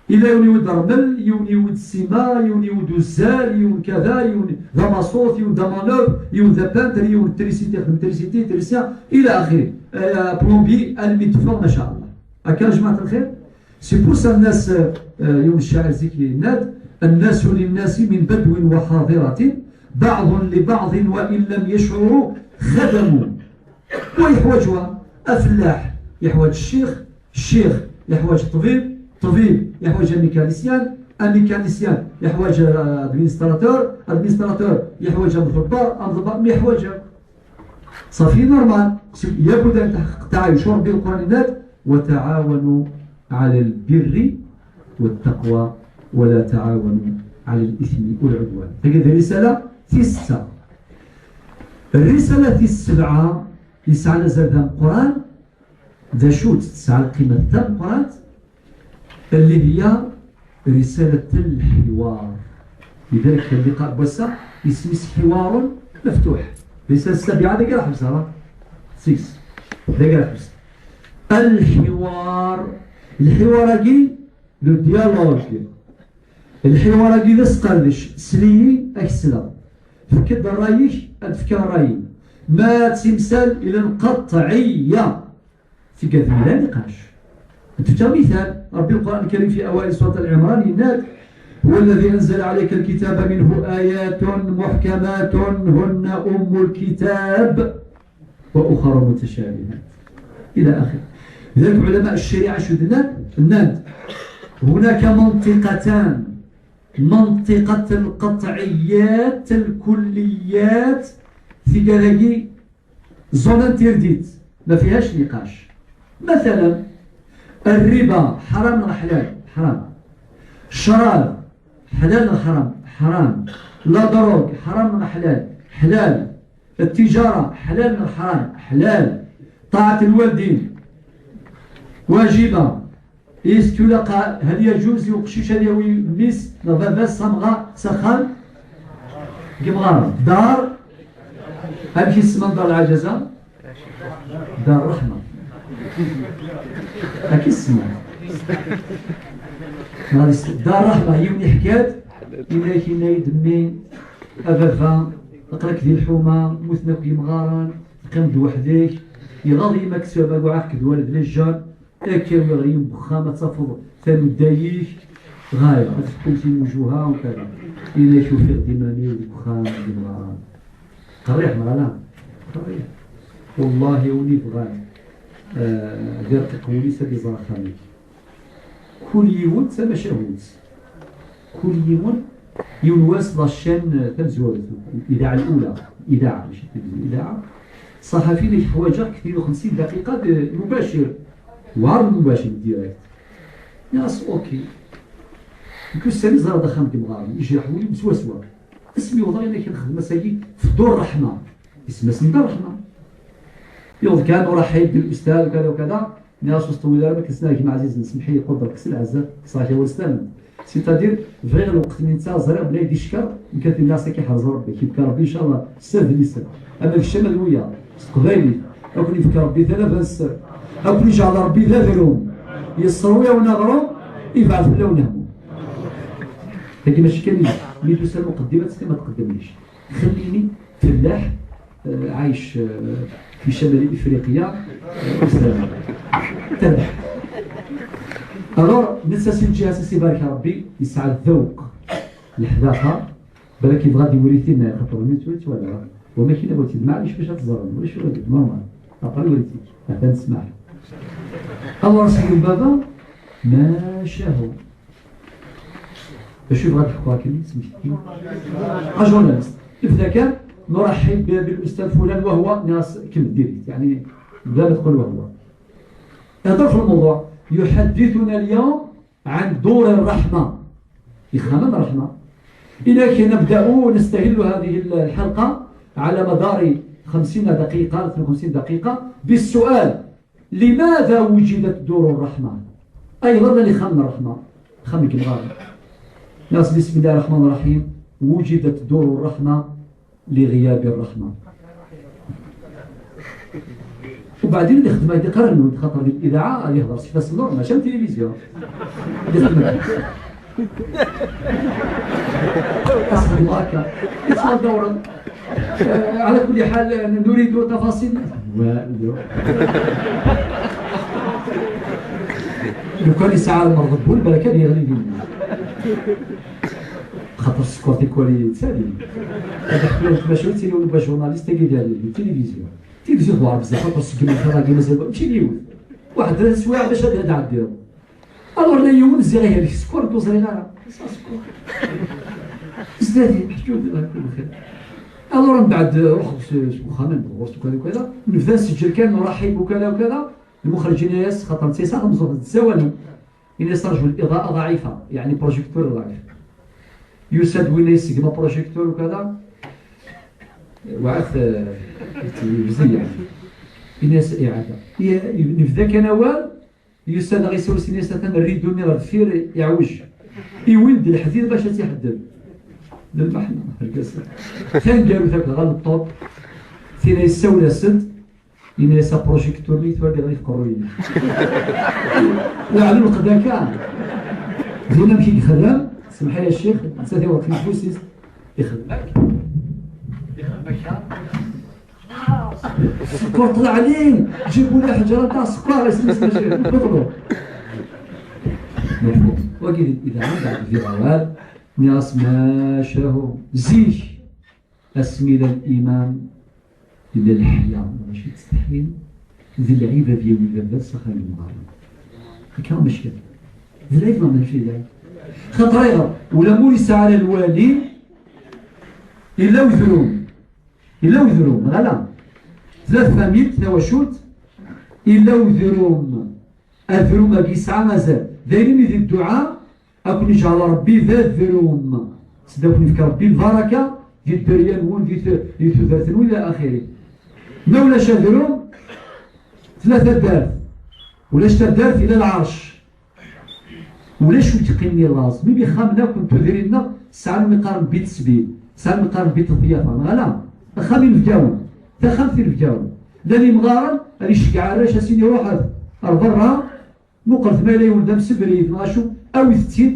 ila yiwen iwid rrmel, yiwen iwid ssima, yiwen iwid uzzal, yiwen kada, yiwen d amaṣut, yiwen d amanur, yiwen d apantr, yiwen d trisiti, xdem trisiti, trisya, ila axiri. Eh, plombier, almi d-teffeɣ, ma sha Allah. Akka, jmaɛt lxir? C'est pour ça الناس, euh, yiwen ccɛir zik yenna-d: الناس للناس من بدو وحاضرة، بعض لبعض وإن لم يشعروا خدموا. Wa yeḥwaǧ wa? Afellaḥ yeḥwaǧ ccix, ccix yeḥwaǧ ṭṭbib, ṭṭbib yeḥwaǧ amikanisyan, amikanisyan yeḥwaǧ, euh, administrateur, administrateur yeḥwaǧ amḍebber, amḍebber ma yeḥwaǧ. صافي normal. Yakk ad nḥeqqeq taɛayuc. Rebbi Lqur'an yenna-d: وتعاونوا على البر والتقوى ولا تعاونوا على الإثم والعدوان. Tagi d risala tis setta. Risala tis sebɛa yesɛan azal d ameqqran, d acu tesɛa lqima d tameqqrant, اللي هي رسالة الحوار. لذلك اللقاء بوسا اسمه حوار مفتوح. رسالة السابعة هذيك راح بصراحة. ستة. هذيك راح بصراحة. الحوار. الحوار هاكي، le dialogue. الحوار هاكي ذا سقردش. سليي، أكسلا. فكد رايك، أدفك رايي. ما تمثال إلى القطعية. Tigad yellan iqac. Nefka مثال, Rebbi Lqur'an Lkarim في أوائل سورة آل عمران yenna-d: هو الذي أنزل عليك الكتاب منه آيات محكمات هن أم الكتاب. وأخر متشابهات إلى آخره. لذلك علماء الشريعة شو قلنا؟ قلنا هناك منطقتان، منطقة القطعيات الكليات، في كذاكي zone interdite، ما فيهاش نقاش. مثلا الربا حرام ولا حلال؟ حرام. الشراب حلال ولا حرام؟ حرام. La drogue حرام ولا حلال؟ حلال. التجارة حلال ولا حرام؟ حلال. طاعة الوالدين واجبة. Est-ce que la, هل يجوز لقشيش أن ياوي ميس لا فافاس صمغة سخان؟ كيما دار، هل كي اسمها دار العجزة؟ دار الرحمة. هاكي اسمها. دار الرحمة، يوم حكات، إلا كنا يدمي، أبابا، أقرك ذي الحومة، مثنك يمغارا، تقيم بوحدك، يغاضي مكسوبة وعاك دوالد للجار، اكا ويغريم بخام، تفض ثاني دايك، غاية، تفكم سي وجوها وكذا. إلا شوفي غدي ماني وبخام، غدي مغارا. قريح مغالا؟ قريح. والله ولي بغا، آه، غير تقولي سادي زرخاني. كل يوم تمشاهوت. كل يوم يوم واس لاشين تمزورت. الإذاعة الأولى، إذاعة، ماشي تلفزيون، إذاعة. صحفي لي حوايج كثير وخمسين دقيقة د-، مباشر. وعرض مباشر، ديريكت. ياس، أوكي. كل سنة زرد خام دمغاري، يجي يحوي سوا سوا. اسمي والله إلا كان خدمة ساقي في دور الرحمة. اسمها سميتها الرحمة. يوض كان ورحب بالأستاذ وكذا وكذا. ناس وسط ولا ما كنسنا كيما عزيز، نسمحي يقول درك سي العزة، صافي هو السلام. C'est-à-dire، بغيغ الوقت اللي نتا زريغ بلا يدي شكر، يمكن الناس كيحرز ربي، كيبكى ربي إن شاء الله، سهل يسر. أما الشمال ويا، قبايلي، أكون يفكى ربي ثلاثة السر، أكون يجعل ربي ذا ذروم، يسر ويا ونغروم، يبعث ولا ونهمو. هذه ماشي كامل، مي دوسا المقدمة تسمى ما تقدمنيش. خليني فلاح، آه، عايش، آه، في شمال إفريقيا، آه، وسلام. تربح. Alors، نسا سي الجهة سي بارك ربي، يسعى الذوق، الحذاقة، بالك يبغى دي وريثين خاطر ما يتوت ولا، وما كاين بغيتي، معليش باش تزرب، واش هو نورمال، ابري وريتيك، هذا نسمع. الله سيدي بابا، ما شاهو. باش يبغى يضحكوا هاكا، سميتي؟ آه، جورناليست. إذا كان نرحب ب-، بالأستاذ فلان وهو ناس كم ديريكت، يعني، بلا ما تقول وهو. يهضر في الموضوع. يحدثنا اليوم عن دور الرحمة. يخمم الرحمة. إذا كي نبدأ نستهل هذه الحلقة على مدار خمسين دقيقة، اثنين وخمسين دقيقة، بالسؤال: لماذا وجدت دور الرحمة؟ أيضا اللي خمم الرحمة، خمم كيما غادي. ناس بسم الله الرحمن الرحيم، وجدت دور الرحمة لغياب الرحمة. وبعدين اللي خدمة يدي قرنوا، خاطر الإذاعة اللي يهضر سي فاس النور، ماشي التلفزيون. اللي خدمة. أسأل الله هكا. اسمع دورا. آه، على كل حال، نريد تفاصيل. والو. لو كان يسعى المرض بول، بالك كان يغلي بينا. خاطر السكر تيكوالي تسالي. هذا حنا باش تيلي ولا باش جورناليست تيجي ديال التلفزيون. التلفزيون هو بزاف، خاطر السكر من هذا كي مازال ماشي ليوت. واحد ثلاث سوايع باش هذا يعديهم. الور لا يوم زي غير السكر دوز لي غير. سكر. زدادي محجوب، الله يكون بخير. الور من بعد روح س-، س-، وخا من بغوص وكذا وكذا. نبدا نسجل كان نرحب وكذا وكذا. المخرج يناس خاطر نسيسا غمزوغ نتساوالو. يناس رجل الإضاءة ضعيفة، يعني بروجيكتور ضعيف. يسد وين يسقم بروجيكتور وكذا. وعث، آه، يزي يعني. يناس إعادة. ي-، نبدا كان أول، يسد غيسوس يناس ثان الريدو ني غير دفير يعوج. يوين د الحديد باش تيحدد. للمحنة، الكاس. ثان قالوا ثاك غلطوط. ثينا يساوي سد. إني سا بروجيكتور لي ثوالي غير يقرويني. وعلى الوقت ذاك، دينا كي يخدم، سمح لي الشيخ، نسيت هو كي يفوسيس. يخدمك. يخدمك. السكر طلع عليه، جيبوا لي حجرة تاع السكر، اسمي، اسمي، اسمي، بطلوا. مفهوم. وكذا إذا عندك في غوال، ناس ما شاهو زيك. أسمي للإمام Yella leḥya, mačči d tettḥin, d lɛib ad yawi baba-s s axxam n yemɣaren. Akka mačči kan. D lɛib neɣ mačči d lɛib? Xaṭer ayɣer? Ula ma ur yesɛi ara lwali, yella udrum. Yella udrum, neɣ ala? Tella tfamilt, tawacult, yella udrum. Adrum-agi yesɛa azal. D ayen i di dduɛa, ad ken-iǧɛel Ṛebbi d adrum. Sed ad ken-ifk Ṛebbi lbaraka di dderya-nwen, di t-, di tudert-nwen, ila axiri. Ma ulac adrum, tella taddart. Ulac taddart, ila lɛerc. Ulac ur yeqqimen i laẓ. Mi ixxamen akk n tudrin-nneɣ sɛan mi qqaren bit sbil, sɛan mi qqaren bit ḍyafa, neɣ ala? Axxam inebgawen, taxxamt inebgawen. Llan imɣaren, ad iceggeɛ arrac, ad s-ini ruḥet ar berra, muqlet ma yella yiwen d amsebrid, neɣ acu, awit-tt-id,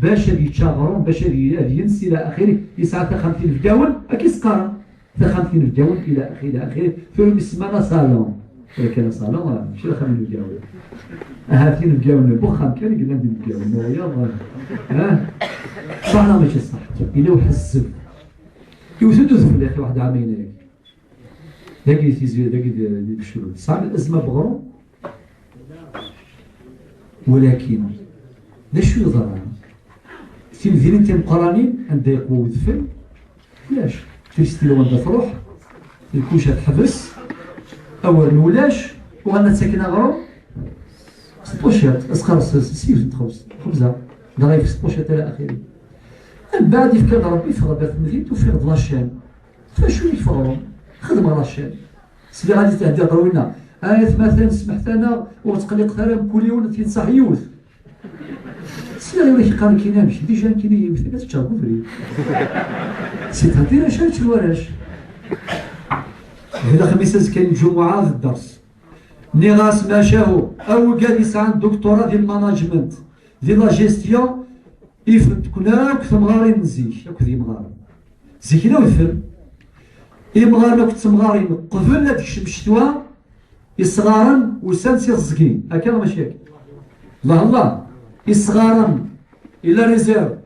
bac ad yečč aɣrum, bac ad y-, ad yens, ila axiri, yesɛa taxxamt inebgawen, akka i s-qqaren. Taxxamt inebgawen, ila axiri, ila axiri. Tura mi semman asalon. Tura kan asalon, ah, mačči d axxam inebgawen. Ahat inebgawen n wexxam kan i yellan d inebgawen, ma wiyaḍ, ah. Ṣṣeḥ neɣ mačči ṣṣeḥ? Yella uḥezzeb. Iwet-d udfel, ya axi, waḥed ɛamayen-agi. Dagi tizi, dagi di, di Becrul. Tesɛam azma n uɣrum? Walakin, d acu yeḍran? Timdinin timeqqranin, anda yeqwa udfel, ulac. Trisiti lawan da truḥ, lkuca teḥbes, awren ulac, uɣalen ad ttaken aɣrum s tpucirt, asqar s, s, s yiwet n txebzt, xebza, dɣa yefk s tpucirt ila axiri. Mbeɛd yefka-d Ṛebbi, teffɣeḍ ar temdint, tufiḍ-d lačan. F acu i teffɣeḍ? Xedmeɣ lačan. Sliɣ ad d-tehdiḍ ɣer winna. Ay atmaten, smeḥt-aneɣ, ur ttqelliqet ara mkul yiwen, ad t-yettṣaḥ yiwet. Sliɣ yiwen ak-iqqaren kini amek, déjà kini yiwet, ad teččeḍ deg ubrid. C'est-à-dire acu ara ččen warrac? Di lexmis azekka n lǧumuɛa d dders. Nniɣ-as macahu, awgad yesɛan doctorat di lmanagement, di la gestion, ifen-t-ken akk temɣarin n zik, akk d imɣaren. Zik yella udfel. Imɣaren akk d temɣarin, qbel ad tekcem ccetwa, isɣaren usan s iẓẓgin. Akka neɣ mačči akka? Allah, Allah. Isɣaren, ila réserve.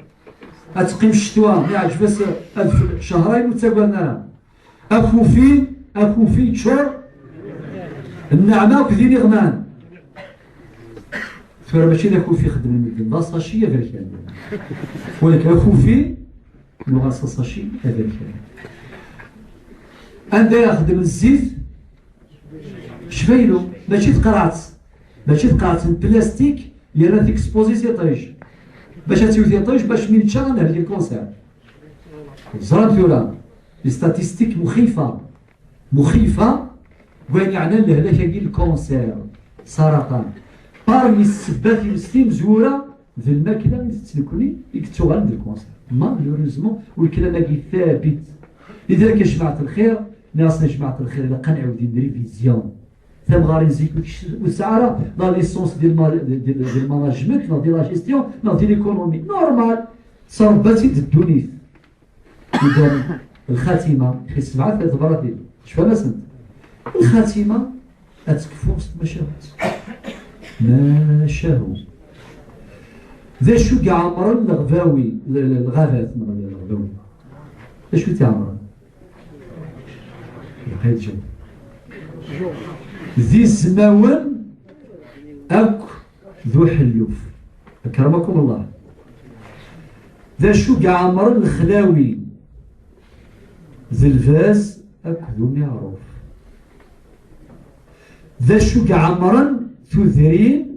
Ad teqqim ccetwa, ma iɛǧeb-as adfel cehrayen ur ttagaden ara. Akufi, akufi yeččur nneɛma akked iniɣman. Tura mačči d akufi xeddmen medden, d asaci aberkan. Walakin akufi, nuɣal s asaci aberkan. Anda i xeddmen zzit? Cbaylu, mačči d tqerɛet, mačči d tqerɛet n plastik, yerna t-expozi s iṭij. Bac ad tiwet iṭij, bac mi nečča ad nhelk lkanser. Ẓran tura, les statistiques muxifa, muxifa, deg wayen yeɛnan lehlak-agi n lkanser, saraṭan. Parmi ssebbat-ines timezwura, d lmakla i tettnekni i yettuɣalen d lkanser. Malheureusement, ur lkalam-agi thabit. Lidalik, a jmaɛt lxir, nniɣ-asen, a jmaɛt lxir, ilaq ad nɛiwed une révision. Tamɣarin zik ur tec-, ur tesɛi ara la licence di lma-, di, di, di lmanagement, neɣ di la gestion, neɣ di l'économie. Normal. Tesrebba-tt-id ddunit. Idan, lxatima, fi sebɛa tebratin. Tecfam-asent? Lxatima, ad tekfu s tmacahut. Macahu. D acu i iɛemren leɣbawi, l-, l-, lɣabat, neɣ leɣbawi? D acu i tt-iɛemren? Lqayed. D izmawen akk d uḥelluf. Akramakum Allah. D acu i iɛemren lexlawi? D lbaz akked umiɛruf. D acu i iɛemren tudrin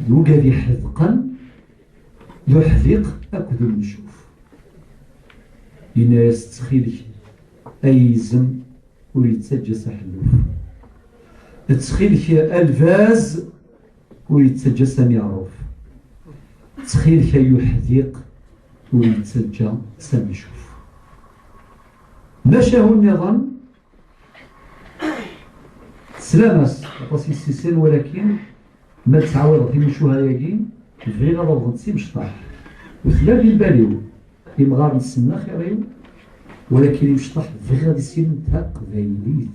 d ugad iḥedqen, d uḥdiq akked umencuf. Yenna-yas, ttxil-k, ay izem, ur yettaǧǧa s aḥelluf. Ttxil-k, a lbaz, ur yettaǧǧa s amiɛruf. Ttxil-k, ay uḥdiq, ur yettaǧǧa s amencuf. Macahu nniḍen, teslam-as, aṭas yessisen, walakin ma ttɛawadeɣ timucuha-agi, bɣiɣ ad awḍent s imecṭaḥ. Ur tellam di lbal-iw. Imɣaren ssnen axir-iw, walakin imecṭaḥ bɣiɣ ad issinen taqbaylit.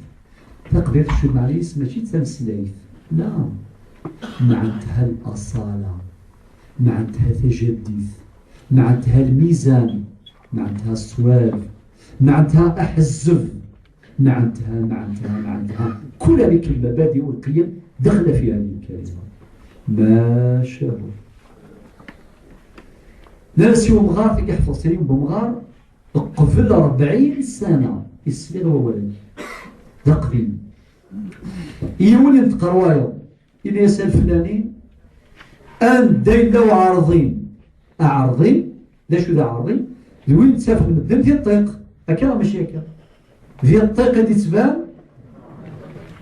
Taqbaylit, acu lmeɛna-is? Mačči d tameslayt. La. Meɛnetha l'aṣala. Meɛnetha tajaddit. Meɛnetha lmizan. Meɛnetha ṣṣwab. Meɛnetha aḥezzeb. معناتها، معناتها، معناتها. كل هذيك المبادئ والقيم دخل في هذه الكلمة. ما شاء الله. ناس يوم غار تيحفظ سيوم بمغار قبل أربعين سنة يسلي وولد. ده قديم. يولي تقروايا. إلى يسال فلاني. أن دين لو عارضين. أعرضين؟ ليش إذا عارضين؟ لوين تسافر المدن في الطيق؟ هكا ماشي هكا. في الطيق اللي تبان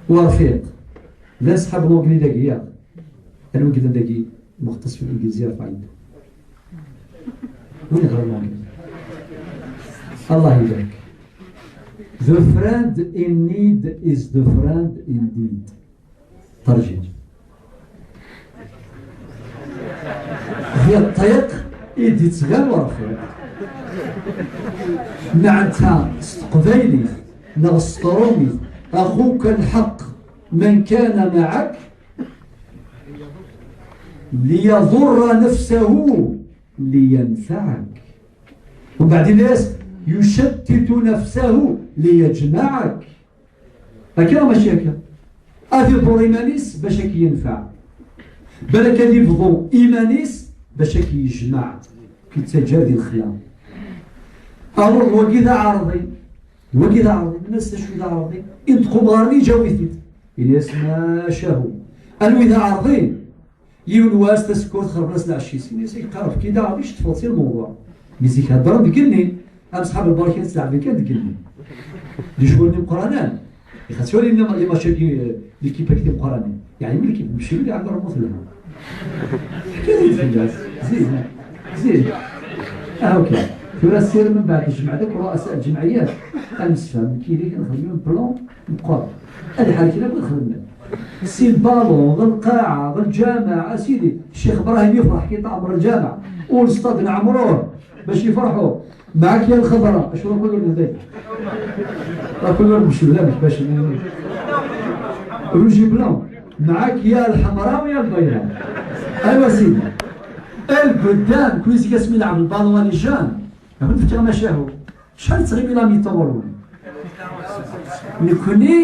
ورفيق. لا صحاب لونجلي داكي، يا. أنا وجد داكي مختص في الإنجليزية فايد. وين غير لونجلي؟ الله يبارك. The friend in need is the friend indeed. ترجمة. Di ṭṭiq i d-ittban urfiq. Neɛnta s teqbaylit neɣ s tṛumit, أخوك الحق من كان معك ليضر نفسه لينفعك. ومن بعد الناس يشتت نفسه ليجمعك. هكا ماشي هكا؟ أذي يضر إيمانيس باش هكا ينفع. بالك اللي يبغض إيمانيس باش هكا يجمع. كي تجار ديال الخيام. أمر وكذا عرضي. وكذا عرضي. الناس شو إذا عرضي؟ إن تقوم غارني جاويتي. إلياس ما شاهو. أنا إذا عرضي. Yiwen wass tasekkurt xerben-as lɛecc-is, ini-as, "Ay, qerreb kida, ɣef ic tfeḍ si lmewḍuɛ." Mi zik heddren deg igenni, am ṣḥab lbarka nettleɛben kan deg igenni. D icwal d imeqqranen. Ixas wali lima-, limac-agi, eh, l'équipe-agi d imeqqranen. Yeɛni mi l'équipe mecri, yeɛni rrmut lha. Ḥkayet fell-as. Zid. Zid. Ah, ok. Tura ssir من بعد الجمعة ذاك رؤساء الجمعيات. Amsefham, nekk yid-k ad nexdem yiwen plan meqqer. Ad iḥerken akk ad xedmen. Si lbalon, d lqaɛa, d lǧameɛ, a sidi. Ccix Ibrahim yefreḥ kay tɛemmer lǧameɛ. U lsṭad nɛemṛuh bac yefreḥu. Mɛak ya lxeḍra, acu ra kulur nday? Ra kulur mcebla mek bac n-, rouge et blanc. Mɛak ya lḥemra u ya lbayra. Aywa sidi. Lbeddam, kwi zik asmi lɛeb lbalon a les jeunes. Akken fkiɣ macahu. Acḥal tettɣimi la mi-temps ɣur-wen? Nekkni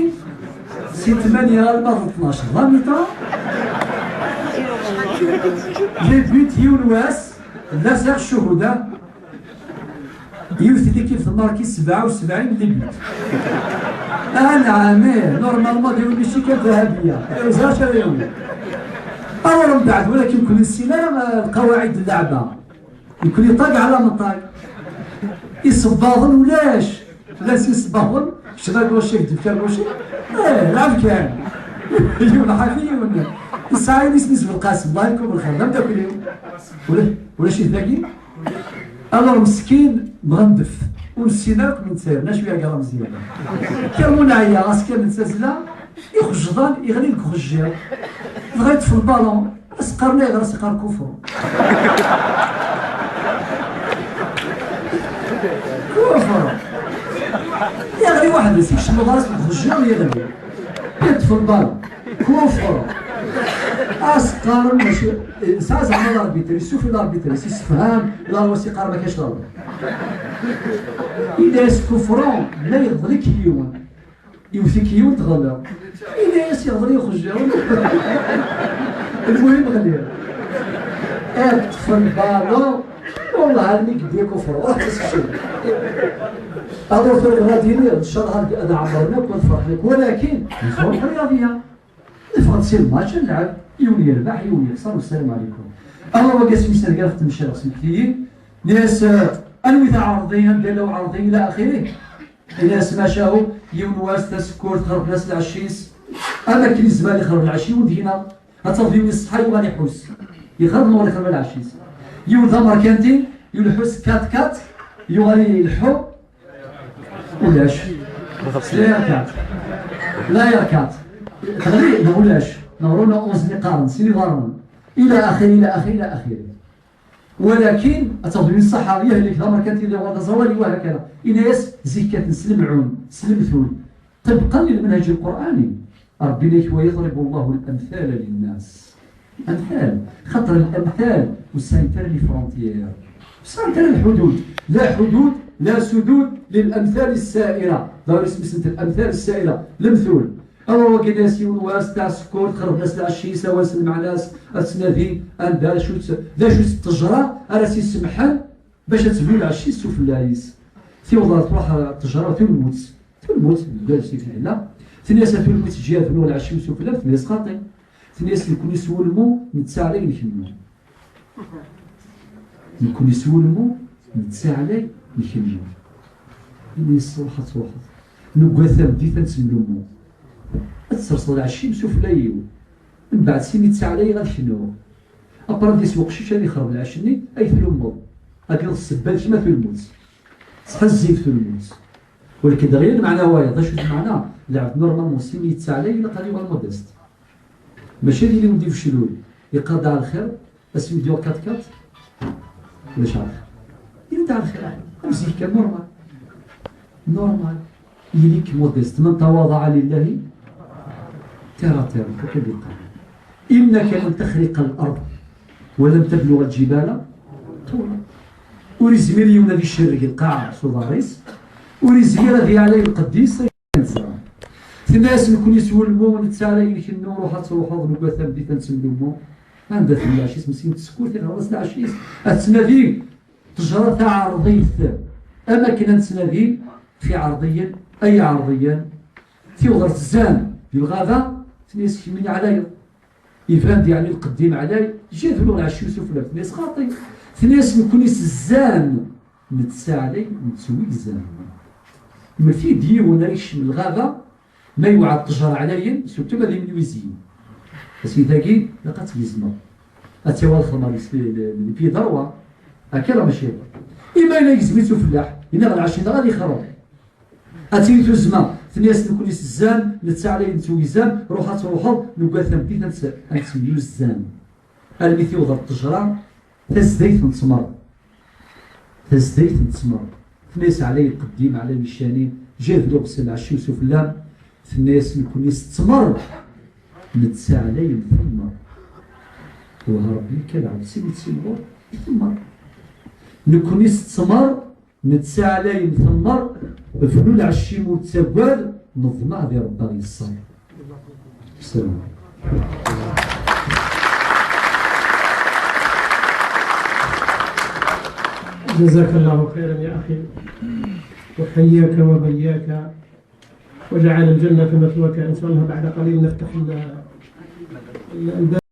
si tmanya alma d tnac. La mi-temps. Les buts yiwen wass, la sɛiɣ ccuhuda. Yiwet l'équipe tmarki sebɛa u sebɛin les buts. Anɛam, ih, normalement d yiwen mačči kan dahabiya. Ẓer acu ara yiwen. Alors mbeɛd, walakin ur nessin ara, eh, lqawaɛid n lleɛba. Nekkni ṭag ɛla meṭṭag. Isebbaḍen ulac. Llan sin isebbaḍen, kečč d agaucher, kečč d agaucher. Eh, lɛeb kan. Yiwen ḥafi yiwen. Isɛa yiwen isem-is Belqasem, Allah ikum lxir, d ameddakel-iw. Ula-, ulac-it dagi? Alors meskin, mɣendef. Ur nessin ara akk netta, d acu i yeɛǧeb Meẓyan. Kan ur neɛya, ɣas kan nettazla, ixejḍan, iɣli deg uxejjiḍ. Dɣa yeṭṭef lbalon. As-qqaren ayɣer as-iqqar kufru? Kufru. Yeɣli weḥd-s, ikcem uḍar-is deg uxejjiḍ, yeɣli. Yeṭṭef lbalon. Kufru. As-qqaren mačči, yesɛa zeɛma l'arbitre, yessufi l'arbitre, yessefham, la as-iqqar ma kac ḍarba. Yenna-as kufru, la yeḍlek yiwen. Iwet-ik yiwen tɣelleḍ. Ini-as yeɣḍel i uxejjir. Lmuhim ɣliɣ. Iṭṭef lbalon. Wallah almi yeddi kufru. Ruḥ teskcem. Aḍu tura ɣadini, ncallah ad, ad ɛemmren akk, ad ferḥen akk. Walakin, nefɣen ḥriyaḍiya. Nefɣen si lmatch, ad nlɛeb. Yiwen yerbeḥ, yiwen yexser, wassalam ɛlikum. Aḍu wagi asmi s-nerga ɣef tmecra, ɣef tmektiyin. Nni-as, eh, anwi taɛerḍi, anda yella uɛerḍi, ila axirih. Ini-as macahu, yiwen wass tasekkurt xerben-as lɛecc-is. Am akken izmal ixerben lɛecc yiwen deg-neɣ. Ad tafeḍ yiwen iṣeḥḥa yuɣal iḥus. Ixerben ur ixerben lɛecc-is. Yiwen d amerkanti, ileḥḥu s quatre quatre, yuɣal ileḥḥu. Ulac. La R quatre. La R quatre. Teɣli neɣ ulac. Neɣ Renault onze-nni qqaren, sin iḍarren. Ila axiri, ila axiri, ila axiri. Walakin, ad tafeḍ yiwen ṣṣeḥḥa, yehlek d amerkanti, d aẓawali, wa hakada. Ini-as, zik kkaten s lemɛun, s lemtul. Ṭibqan lilmenhaj lqurani. Ṛebbi yenna-k, ويضرب الله الأمثال للناس. Amthal. Xaṭer lamthal, ur sɛint ara les frontières. Ur sɛint ara lḥudud. La ḥudud, La sudud lil amthal ssaira. Ḍaɣur isem-nsent al amthal ssaira, lemtul. Awa wagi d-yas yiwen wass, taɛsekkur, txerreb-as lɛecc-is, awas lmeɛna-s, ad tnadi anda, acu-tt, d acu-tt ttejra ara s-isemḥen bac ad tebnu lɛecc-is s ufella-is. Tiweḍ ɣer truḥ ttejra, tulmut. Tulmut, deg wadeg i tella. Tenna-yas a tulmut, ǧǧiɣ bnu lɛecc-iw s ufella, tenna-yas xaṭi. Tenna-yas nekkni s wulmu, netta ɛlay nkennu. Nekkni s wulmu, netta ɛlay nkennu. Ini-as ruḥ ad truḥeḍ. Nuggad tameddit ad nettnummu. Ad tesserseḍ lɛecc-im s ufella-iw. Mbeɛd simi ttaɛlayeɣ ad knuɣ. Apprenti-s uqcic ad ixreb lɛecc-nni ay tlummeḍ. Ad d-tawiḍ ssebba d kemm a tulmut. Tesḥezzib tulmut. Ur k-d-ɣilen meɛna wayeḍ. D acu d lmeɛna? Lɛebd normalement simi yettaɛlay ilaq ad yuɣal modeste. Mačči ad yili wid ifeclun, yeqqar-d ɛelxir, asmi d-yuɣ quatre quatre, ulac ɛelxir. Yili-d ɛelxir, am zik kan, normal. Normal. Yili-k modeste. من تواضع لله, terre à terre, akken i d-yeqqar. إنك لن تخرق الأرض ولن تبلغ الجبال طولا. Ur izmir yiwen ad icerreg lqaɛa s uḍar-is, ur izmir ad yeɛlay lqedd-is. Tenna-yas nekkni s wulmu, netta ɛlay nkennu, ruḥ ad truḥeḍ, nuggad tameddit ad nettnummu. Anda tella lɛecc-is, meskin tsekkurt, iɣerr-as lɛecc-is, ad tnadi ttejra taɛerḍit, am akken ad nettnadi f iɛerḍiyen, ay iɛerḍiyen, tiweḍ zzan di lɣaba, tenna-yas kemmini ɛlayeḍ. Iban-d yeɛni lqedd-im ɛlay, ǧǧiɣ bnu lɛecc-iw s ufella, tenna-yas xaṭi. Tenna-yas nekkni s zzan, netta ɛlay nettwigzam. Mlet-iyi-d yiwen ara yekcem lɣaba, ma yewɛer ttejra ɛlayen, surtout ma d imnuiziyen. Ass-agi, ilaq ad tgezmeḍ. Ad tawiḍ lxemar, les pieds droits. Akka neɣ mačči? Ima yella yegzem-itt ufellaḥ, yenna ɣer lɛecc-nneɣ ad ixreb. Ad tili tuzzma, tenna-yas nekkni s zzan, netta ɛlay nettwigzam, ruḥ ad truḥeḍ, nuggad tameddit ad nett-, ad nettemyuzzam. Almi tiweḍ ɣer ttejra, tazdayt n ttmer. Tazdayt n ttmer. Tenna-yas ɛlay lqedd-im, ɛlay iccan-im, ǧǧiɣ bnu lɛecc-iw s ufella. Tenna-yas nekkni s ttmer, netta ɛlay ntemmer. Wah Rebbi, akka lɛebd simi d-timɣur, itemmer. Nekkni s ttmer, netta ɛlay ntemmer, bnu lɛecc-im ur ttaggad, neḍmeɛ di Rebbi ad yeṣṣer. السلام عليكم. جزاك الله خيرا يا أخي، وحياك وبياك، وجعل الجنة مثواك. إن شاء الله بعد قليل نفتح ال-، ال-، الباب.